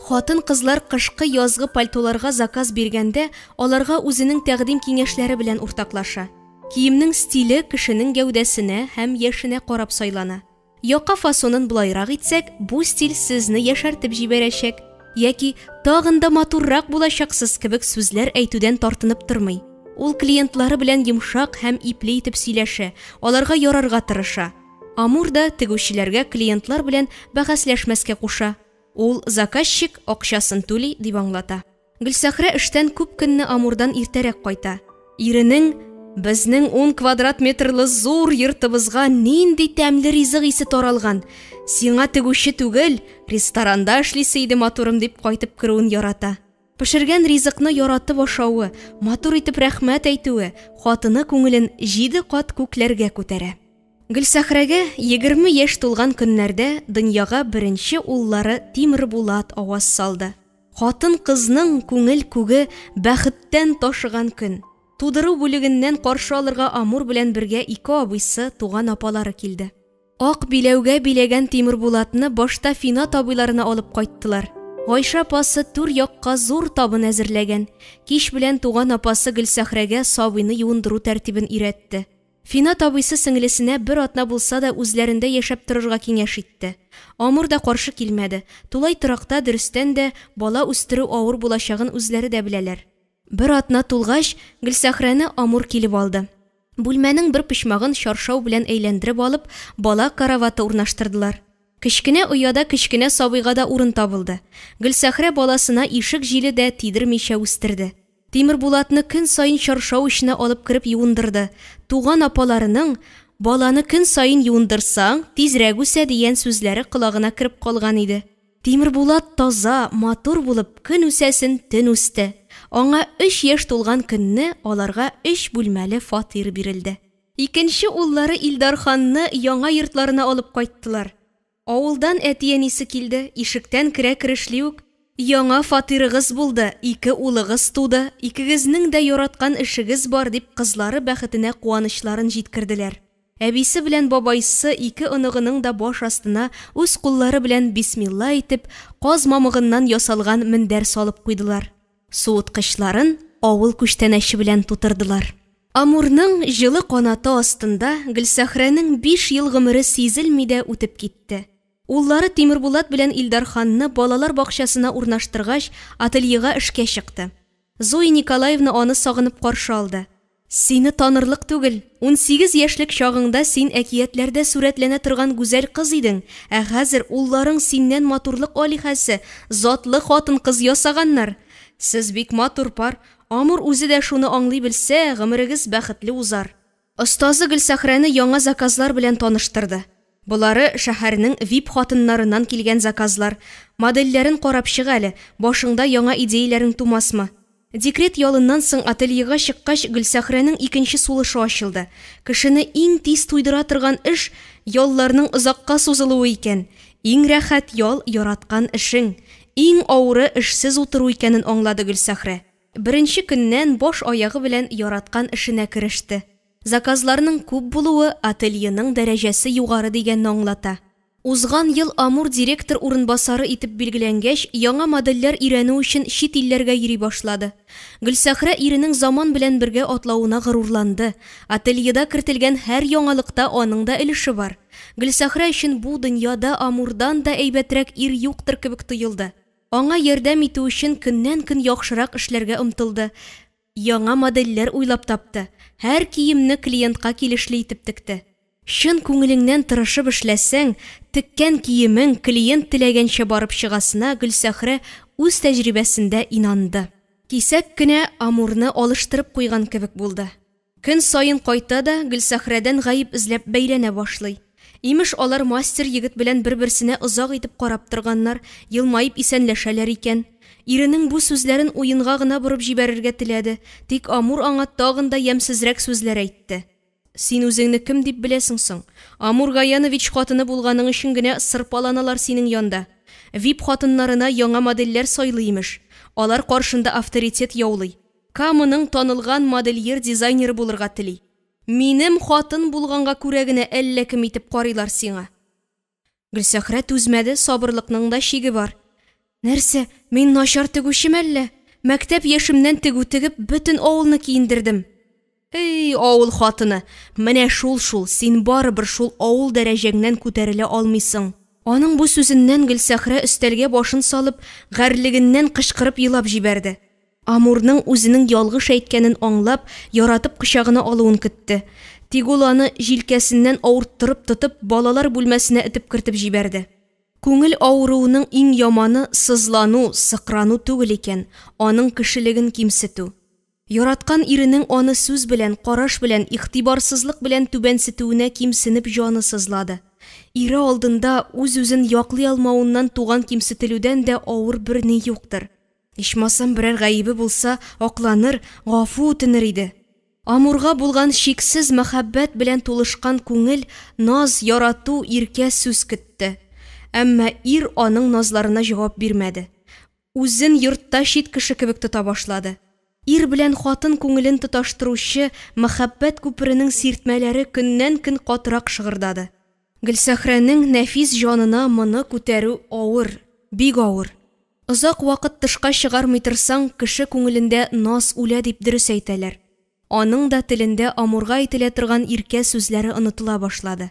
Хатын-кызлар кышкы язгы пальтоларга заказ биргәндә, аларга үзенең тәкъдим-киңәшләре белән уртаклаша. Киемнең стиле кешенең гәүдәсенә һәм яшенә карап сайлана. Яка фасонын болайрак итсәк, бу стиль сезне яшәртеп җибәрәчәк яки тагын да матуррак булачаксыз кебек сүзләр әйтүдән тартынып тормый. Ул клиентлары белән йомшак һәм ипле итеп сөйләшә, аларга ярарга тырыша. Амур да тегүчеләргә клиентлар белән бәхәсләшмәскә куша. Ул заказчик акчасын түли, дип аңлата. Гөлсәхрә эштән күп көнне Амурдан иртәрәк кайта. Иренең Безнең ун квадрат метрлы зур йортыбызга нинди тәмле ризык исе таралган. Сиңа тегүче түгел, ресторанда эшлисе иде, матурым, дип кайтып керүен ярата. Пешергән ризыкны яратып ашавы, матур итеп рәхмәт әйтүе хатыны күңелен җиде кат күкләргә күтәрә. Гөлсәхрәгә 20 яшь тулган көннәрдә дөньяга беренче уллары Тимербулат аваз салды. Хатын-кызның күңел күге бәхеттән ташыган көн. Тудыру бүлегеннән каршы алырга Амур белән бергә ике абыйсы, туган апалары килде. Ак биләүгә биләгән Тимербулатны башта Финат абыйларына алып кайттылар. Гайшә апасы түр якка зур табын әзерләгән. Кич белән туган апасы Гөлсәхрәгә сабыйны юындыру тәртибен өйрәтте. Финат абыйсы сеңлесенә бер атна булса да үзләрендә яшәп торырга киңәш итте. Амур да каршы килмәде. Тулай торакта, дөрестән дә, бала үстерү авыр булачагын үзләре дә беләләр. Бер атна тулгач, Гөлсәхрәне Амур килеп алды. Бүлмәнең бер почмагын чаршау белән әйләндереп алып, бала караваты урнаштырдылар. Кечкенә ояда кечкенә сабыйга да урын табылды. Гөлсәхрә баласына ишек җиле дә тидермичә үстерде. Тимербулатны көн саен чаршау эченә алып кереп юындырды. Туган апаларының, Баланы көн саен юындырсаң, тизрәк үсә, дигән сүзләре колагына кереп калган иде. Тимербулат таза, матур булып, көн үсәсен төн үсте. Аңа өч яшь тулган көнне аларга өч бүлмәле фатир бирелде. Икенче уллары Илдарханны яңа йортларына алып кайттылар. Авылдан әти-әнисе килде, ишектән керә-керешли үк, Яңа фатирыгыз булды, ике улыгыз туды, икегезнең дә яраткан эшегез бар, дип кызлары бәхетенә куанычларын җиткерделәр. Әбисе белән бабайсы ике оныгының да баш астына үз куллары белән бисмилла әйтеп, каз мамыгыннан ясалган мендәр салып куйдылар. Суыткычларын авыл күчтәнәче белән тутырдылар. Амурның җылы канаты астында Гөлсәхрәнең биш ел гомере сизелми дә үтеп китте. Уллары Тимербулат белән Илдарханны балалар бакчасына урнаштыргач, ательега эшкә чыкты. Зоя Николаевна аны сагынып каршы алды. Сине танырлык түгел. 18 яшьлек чагыңда син әкиятләрдә сурәтләнә торган гүзәл кыз идең, ә хәзер улларың синнән матурлык алиһәсе, затлы хатын-кыз ясаганнар. Сез бик матур пар. Амур үзе дә шуны аңлый белсә, гомерегез бәхетле узар. Остазы Гөлсәхрәне яңа заказлар белән таныштырды. Болары шәһәрнең вип хатыннарыннан килгән заказлар. Модельләрен карап чык әле, башыңда яңа идеяләрең тумасмы? Декрет ялыннан соң ательега чыккач, Гөлсәхрәнең икенче сулышы ачылды. Кешене иң тиз туйдыра торган эш, ялларның озакка сузылуы икән. Иң рәхәт ял, яраткан эшең. Иң авыры эшсез утыру икәнен аңлады Гөлсәхрә. Беренче көннән баш-аягы белән яраткан эшенә кереште. Заказларның күп булуы ательеның дәрәҗәсе югары дигәнне аңлата. Узган ел Амур директор урынбасары итеп билгеләнгәч, яңа модельләр өйрәнү өчен чит илләргә йөри башлады. Гөлсәхрә иренең заман белән бергә атлавына горурланды. Ательеда кертелгән һәр яңалыкта аның да өлеше бар. Гөлсәхрә өчен бу дөньяда Амурдан да әйбәтрәк ир юктыр кебек тоелды. Аңа ярдәм итү өчен көннән-көн яхшырак эшләргә омтылды. Яңа модельләр уйлап тапты, һәр киемне клиентка килешле итеп текте. Чын күңелеңнән тырышып эшләсәң, теккән киемең клиент теләгәнчә барып чыгасына Гөлсәхрә үз тәҗрибәсендә инанды. Кисәк кенә Амурны алыштырып куйган кебек булды. Көн саен кайта да Гөлсәхрәдән гаеп эзләп бәйләнә башлый. Имеш, алар мастер егет белән бер-берсенә озак итеп карап торганнар, елмаеп исәнләшәләр икән. Иренең бу сүзләрен уенга гына борып җибәрергә теләде, тик Амур аңа тагын да ямьсезрәк сүзләр әйтте. Син үзеңне кем дип беләсең соң? Амур Гаянович хатыны булганың өчен генә сырпаланалар синең янда. Вип хатыннарына яңа модельләр сайлый, имеш. Алар каршында авторитет яулый. Каманың танылган модельер-дизайнеры булырга тели. Минем хатын булганга күрә генә әллә кем итеп карыйлар сиңа. Гөлсәхрә түзмәде, сабырлыкның да чиге бар. Нәрсә, мин начар тегүчеме әллә? Мәктәп яшемнән тегү тегеп, бөтен авылны киендердем. Эй, авыл хатыны, менә шул-шул, син барыбер шул авыл дәрәҗәңнән күтәрелә алмыйсың. Аның бу сүзеннән Гөлсәхрә өстәлгә башын салып, гарьлегеннән кычкырып елап җибәрде. Амурның үзенең ялгыш әйткәнен аңлап, яратып кочагына алуын көтте. Тик ул аны җилкәсеннән авырттырып тотып, балалар бүлмәсенә этеп кертеп җибәрде. Күңел авыруының иң яманы сызлану, сыкрану түгел икән, аның кешелеген кимсетү. Яраткан иренең аны сүз белән, караш белән, игътибарсызлык белән түбәнсетүенә кимсенеп җаны сызлады. Ире алдында үз-үзен яклый алмавыннан туган кимсетелүдән дә авыр берни юктыр. Ичмасам берәр гаебе булса, акланыр, гафу үтенер иде. Амурга булган чиксез мәхәббәт белән тулышкан күңел наз, ярату, иркә сүз көтте. Әмма ир аның назларына җавап бирмәде. Үзен йортта чит кеше кебек тота башлады. Ир белән хатын күңелен тоташтыручы мәхәббәт күперенең сиртмәләре көннән-көн катырак шыгырдады. Гөлсәхрәнең нәфис җанына моны күтәрү авыр, бик авыр. Озак вакыт тышка чыгармый торсаң, кеше күңелендә наз үлә дип дөрес әйтәләр. Аның да телендә Амурга әйтелә торган иркә сүзләре онытыла башлады.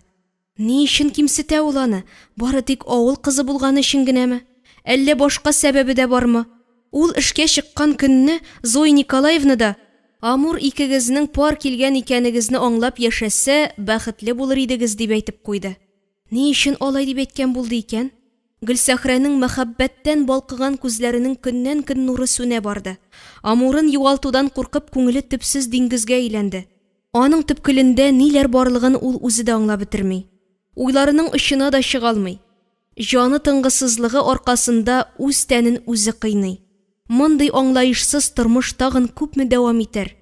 Ни өчен кимсетә ул аны? Бары тик авыл кызы булганы өчен генәме? Әллә башка сәбәбе дә бармы? Ул эшкә чыккан көнне Зоя Николаевна да, Амур икегезнең пар килгән икәнегезне аңлап яшәсә, бәхетле булыр идегез, дип әйтеп куйды. Ни өчен алай дип әйткән булды икән? Гөлсәхрәнең мәхәббәттән балкыган күзләренең көннән-көн нуры сүнә барды. Амурын югалтудан куркып, күңеле төпсез диңгезгә әйләнде. Аның төпкелендә ниләр барлыгын ул үзе дә аңлап бетерми. Уйларының очына да чыга алмый. Җаны тынгысызлыгы аркасында үз тәнен үзе кыйный. Мондый аңлаешсыз тормыш тагын күпме дәвам итәр?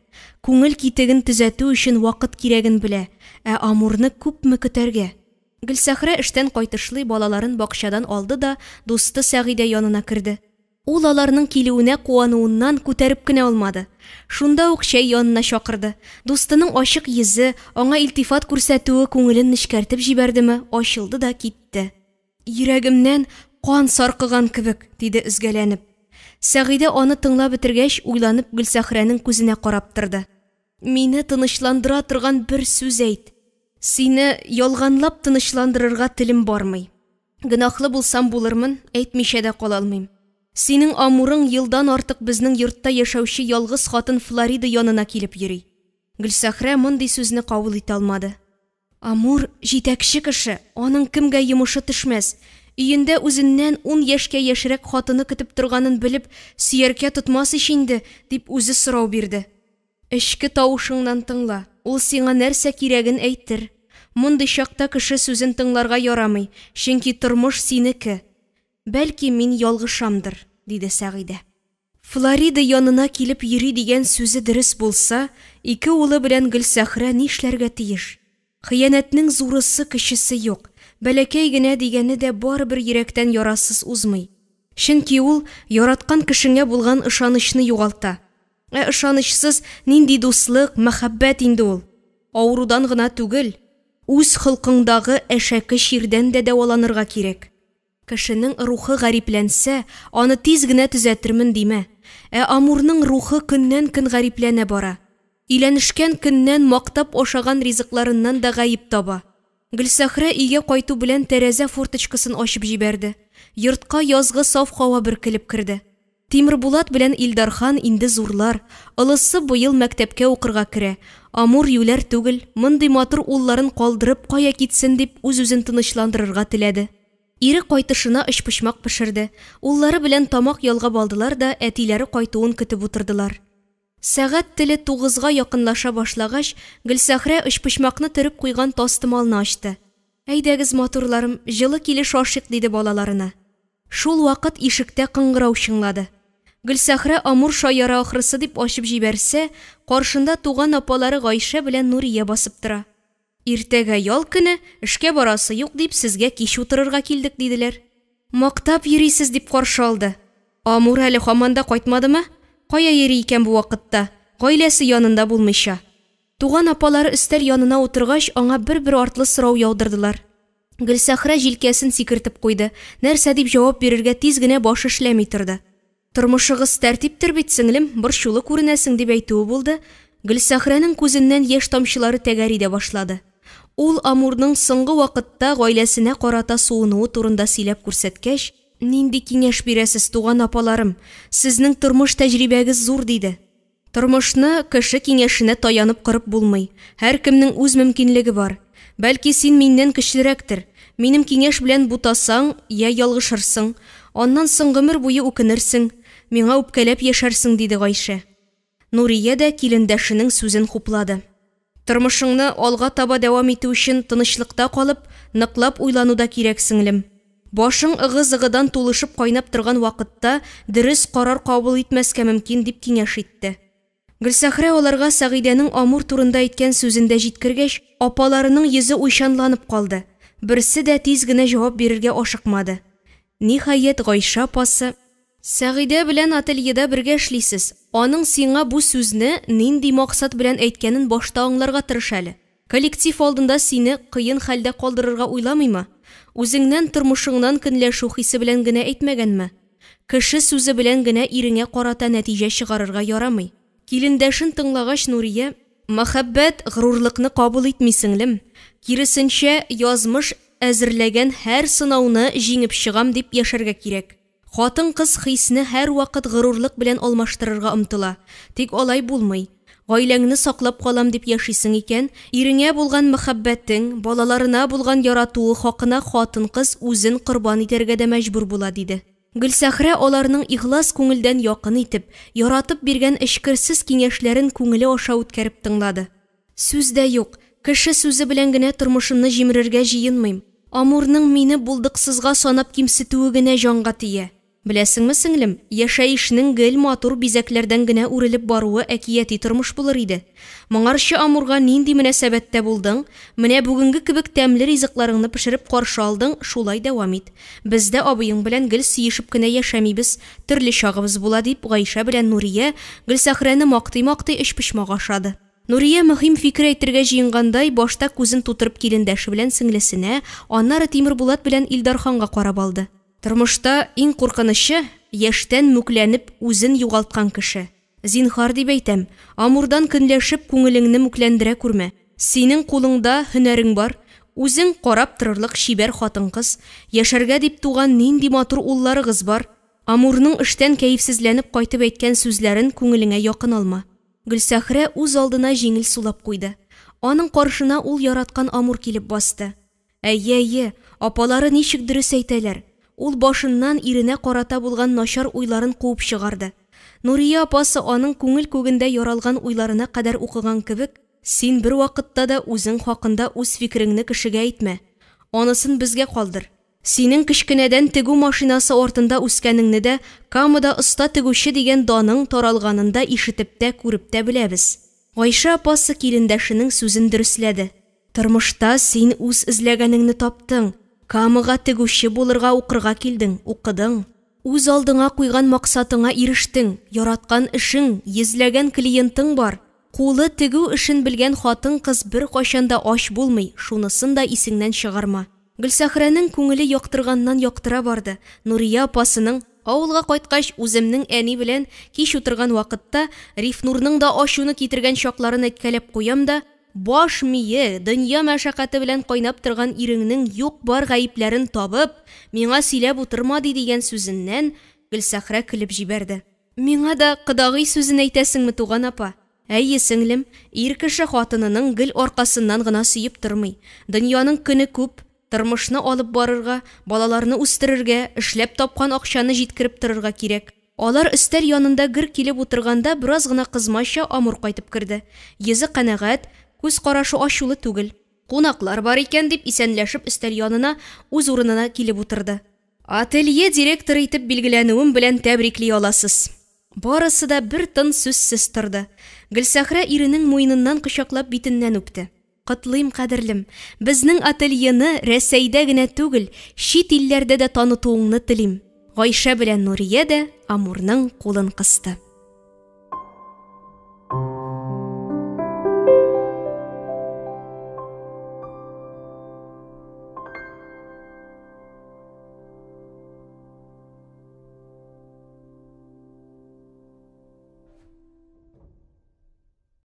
Күңел китеген төзәтү өчен вакыт кирәген белә, ә Амурны күпме көтәргә? Гөлсәхрә эштән кайтышлый балаларын бакчадан алды да дусты Сәгыйдә янына керде. Ул аларның килүенә куануыннан күтәреп кенә алмады. Шунда ук чәй янына чакырды. Дустының ачык йөзе, аңа илтифат күрсәтүе күңелен нечкәртеп җибәрдеме, ачылды да китте. Йөрәгемнән кан саркыган кебек, диде өзгәләнеп. Сәгыйдә аны тыңлап бетергәч, уйланып Гөлсәхрәнең күзенә карап торды. Мине тынычландыра торган бер сүз әйт. Сине ялганлап тынычландырырга телем бармый. Гөнаһлы булсам булырмын, әйтмичә дә кала алмыйм. Синең Амурың елдан артык безнең йортта яшәүче ялгыз хатын Флорида янына килеп йөри. Гөлсәхрә мондый сүзне кабул итә алмады. Амур җитәкче кеше, аның кемгә йомышы төшмәс. Өендә үзеннән ун яшькә яшьрәк хатыны көтеп торганын белеп, сөяркә тотмас ич инде, дип үзе сорау бирде. Эчке тавышыңнан тыңла, ул сиңа нәрсә кирәген әйтер. Мондый чакта кеше сүзен тыңларга ярамый, чөнки тормыш синеке. Бәлки мин ялгышамдыр, диде Сәгыйдә. Флорида янына килеп йөри дигән сүзе дөрес булса, ике улы белән Гөлсәхрә нишләргә тиеш? Хыянәтнең зурысы кечесе юк, бәләкәй генә дигәне дә барыбер йөрәктән ярасыз узмый. Чөнки ул яраткан кешеңә булган ышанычны югалта. Ә ышанычсыз нинди дуслык, мәхәббәт инде ул? Авырудан гына түгел, үз холкыңдагы әшәке чирдән дә дәваланырга кирәк. Кешенең рухы гарипләнсә, аны тиз генә төзәтермен димә. Ә Амурның рухы көннән-көн гарипләнә бара. Өйләнешкән көннән мактап ашаган ризыкларыннан да гаеп таба. Гөлсәхрә өйгә кайту белән тәрәзә форточкасын ачып җибәрде. Йортка язгы саф һава бөркелеп керде. Тимербулат белән Илдархан инде зурлар, олысы быел мәктәпкә укырга керә. Амур юләр түгел, мондый матур улларын калдырып кая китсен дип үз-үзен тынычландырырга теләде. Ире кайтышына өчпочмак пешерде. Уллары белән тамак ялгап алдылар да әтиләре кайтуын көтеп утырдылар. Сәгать теле тугызга якынлаша башлагач, Гөлсәхрә өчпочмакны төреп куйган тастымалны ачты. Әйдәгез, матурларым, җылы килеш ашыйк, диде балаларына. Шул вакыт ишектә кыңгырау чыңлады. Гөлсәхрә Амур шаяра ахрысы дип ачып җибәрсә, каршында туган апалары Гайшә белән Нурия басып тора. Иртәгә ял көне, эшкә барасы юк дип, сезгә кич утырырга килдек, диделәр. Мактап йөрисез, дип каршы алды. Амур әле һаман да кайтмадымы? Кая йөри икән бу вакытта, гаиләсе янында булмыйча? Туган апалары өстәл янына утыргач, аңа бер-бер артлы сорау яудырдылар. Гөлсәхрә җилкәсен сикертеп куйды, нәрсә дип җавап бирергә тиз генә башы эшләми торды. Тормышыгыз тәртиптер бит, сеңлем, борчулы күренәсең, дип әйтүе булды, Гөлсәхрәнең күзеннән яшь тамчылары тәгәри дә башлады. Ул Амурның соңгы вакытта гаиләсенә карата суынуы турында сөйләп күрсәткәч, Нинди киңәш бирәсез, туган апаларым, сезнең тормыш тәҗрибәгез зур, диде. Тормышны кеше киңәшенә таянып корып булмый. Һәркемнең үз мөмкинлеге бар. Бәлки син миннән көчлерәктер. Минем киңәш белән бутасаң, я ялгышырсың. Аннан соң гомер буе үкенерсең. Миңа үпкәләп яшәрсең, диде Гайшә. Нурия дә килендәшенең сүзен хуплады. Тормышыңны алга таба дәвам итү өчен тынычлыкта калып, ныклап уйлану да кирәк, сеңлем. Башың ыгы-зыгыдан тулышып кайнап торган вакытта дөрес карар кабул итмәскә мөмкин, дип киңәш итте. Гөлсәхрә аларга Сәгыйдәнең Амур турында әйткән сүзен дә җиткергәч, апаларының йөзе уйчанланып калды. Берсе дә тиз генә җавап бирергә ашыкмады. Ниһаять, Гайшә апасы. Сәгыйдә белән ательеда бергә эшлисез, аның сиңа бу сүзне нинди максат белән әйткәнен башта аңларга тырыш әле. Коллектив алдында сине кыен хәлдә калдырырга уйламыймы? Үзеңнән, тормышыңнан көнләшү хисе белән генә әйтмәгәнме? Кеше сүзе белән генә иреңә карата нәтиҗә чыгарырга ярамый. Килендәшен тыңлагач, Нурия, Мәхәббәт горурлыкны кабул итми, сеңлем. Киресенчә, язмыш әзерләгән һәр сынауны җиңеп чыгам дип яшәргә кирәк. Хатын-кыз хисне һәрвакыт горурлык белән алмаштырырга омтыла. Тик алай булмый. Гаиләңне саклап калам дип яшисең икән, иреңә булган мәхәббәтең, балаларына булган яратуы хакына хатын-кыз үзен корбан итәргә дә мәҗбүр була, диде. Гөлсәхрә аларның ихлас күңелдән якын итеп, яратып биргән эчкерсез киңәшләрен күңеле аша үткәреп тыңлады. Сүз дә юк, кеше сүзе белән генә тормышымны җимерергә җыенмыйм. Амурның мине булдыксызга санап кимсетүе генә җанга тия. Беләсеңме, сеңлем, яшәешнең гел матур бизәкләрдән генә үрелеп баруы әкияти тормыш булыр иде. Моңарчы Амурга нинди мөнәсәбәттә булдың, менә бүгенге кебек тәмле ризыкларыңны пешереп каршы алдың, шулай дәвам ит. Без дә абыең белән гел сөешеп кенә яшәмибез, төрле чагыбыз була, дип, Гайшә белән Нурия Гөлсәхрәне мактый-мактый өчпочмак ашады. Нурия мөһим фикер әйтергә җыенгандай, башта күзен тутырып килендәше белән сеңлесенә, аннары Тимербулат белән Илдарханга карап алды. Тормышта иң куркынычы, яшьтән мүкләнеп, үзен югалткан кеше. Зинһар дип әйтәм, Амурдан көнләшеп, күңелеңне мүкләндерә күрмә. Синең кулыңда һөнәрең бар, үзең карап торырлык чибәр хатын-кыз, яшәргә дип туган нинди матур улларыгыз бар. Амурның эштән кәефсезләнеп кайтып әйткән сүзләрен күңелеңә якын алма. Гөлсәхрә үз алдына җиңел сулап куйды. Аның каршына ул яраткан Амур килеп басты. Әйе, әйе, апалары ничек дөрес әйтәләр. Ул башыннан иренә карата булган начар уйларын куып чыгарды. Нурия апасы аның күңел күгендә яралган уйларына кадәр укыган кебек, Син бервакытта да үзең хакында үз фикереңне кешегә әйтмә. Анысын безгә калдыр. Синең кечкенәдән тегү машинасы артында үскәнеңне дә, Камада оста тегүче дигән даның таралганын да ишетеп тә, күреп тә беләбез. Гайшә апасы килендәшенең сүзен дөресләде. Тормышта син үз эзләгәнеңне таптың, Камага тегүче булырга укырга килдең, укыдың. Үз алдыңа куйган максатыңа ирештең, яраткан эшең, йөзләгән клиентың бар. Кулы тегү эшен белгән хатын-кыз беркайчан да ач булмый, шунысын да исеңнән чыгарма. Гөлсәхрәнең күңеле яктырганнан-яктыра барды. Нурия апасының, Авылга кайткач, үземнең әни белән кич утырган вакытта Рифнурның да ачуны китергән чакларын әйткәләп куям да, баш мие, дөнья мәшәкате белән кайнап торган иреңнең юк-бар гаепләрен табып, миңа сөйләп утырма, ди, дигән сүзеннән Гөлсәхрә көлеп җибәрде. Миңа да кодагый сүзен әйтәсеңме, туган апа? Әйе, сеңлем, ир кеше хатынының гел аркасыннан гына сөеп тормый. Дөньяның көне күп, тормышны алып барырга, балаларны үстерергә, эшләп тапкан акчаны җиткереп торырга кирәк. Алар өстәл янында гөр килеп утырганда бераз гына кызмача Амур кайтып керде. Йөзе канәгать, күз карашы ачулы түгел. Кунаклар бар икән, дип исәнләшеп өстәл янына, үз урынына килеп утырды. Ателье директоры итеп билгеләнүем белән тәбрикли аласыз. Барысы да бер тын сүзсез торды. Гөлсәхрә иренең муеныннан кочаклап битеннән үпте. Котлыйм, кадерлем. Безнең ательены Рәсәйдә генә түгел, чит илләрдә дә танытуыңны телим. Гайшә белән Нурия дә Амурның кулын кысты.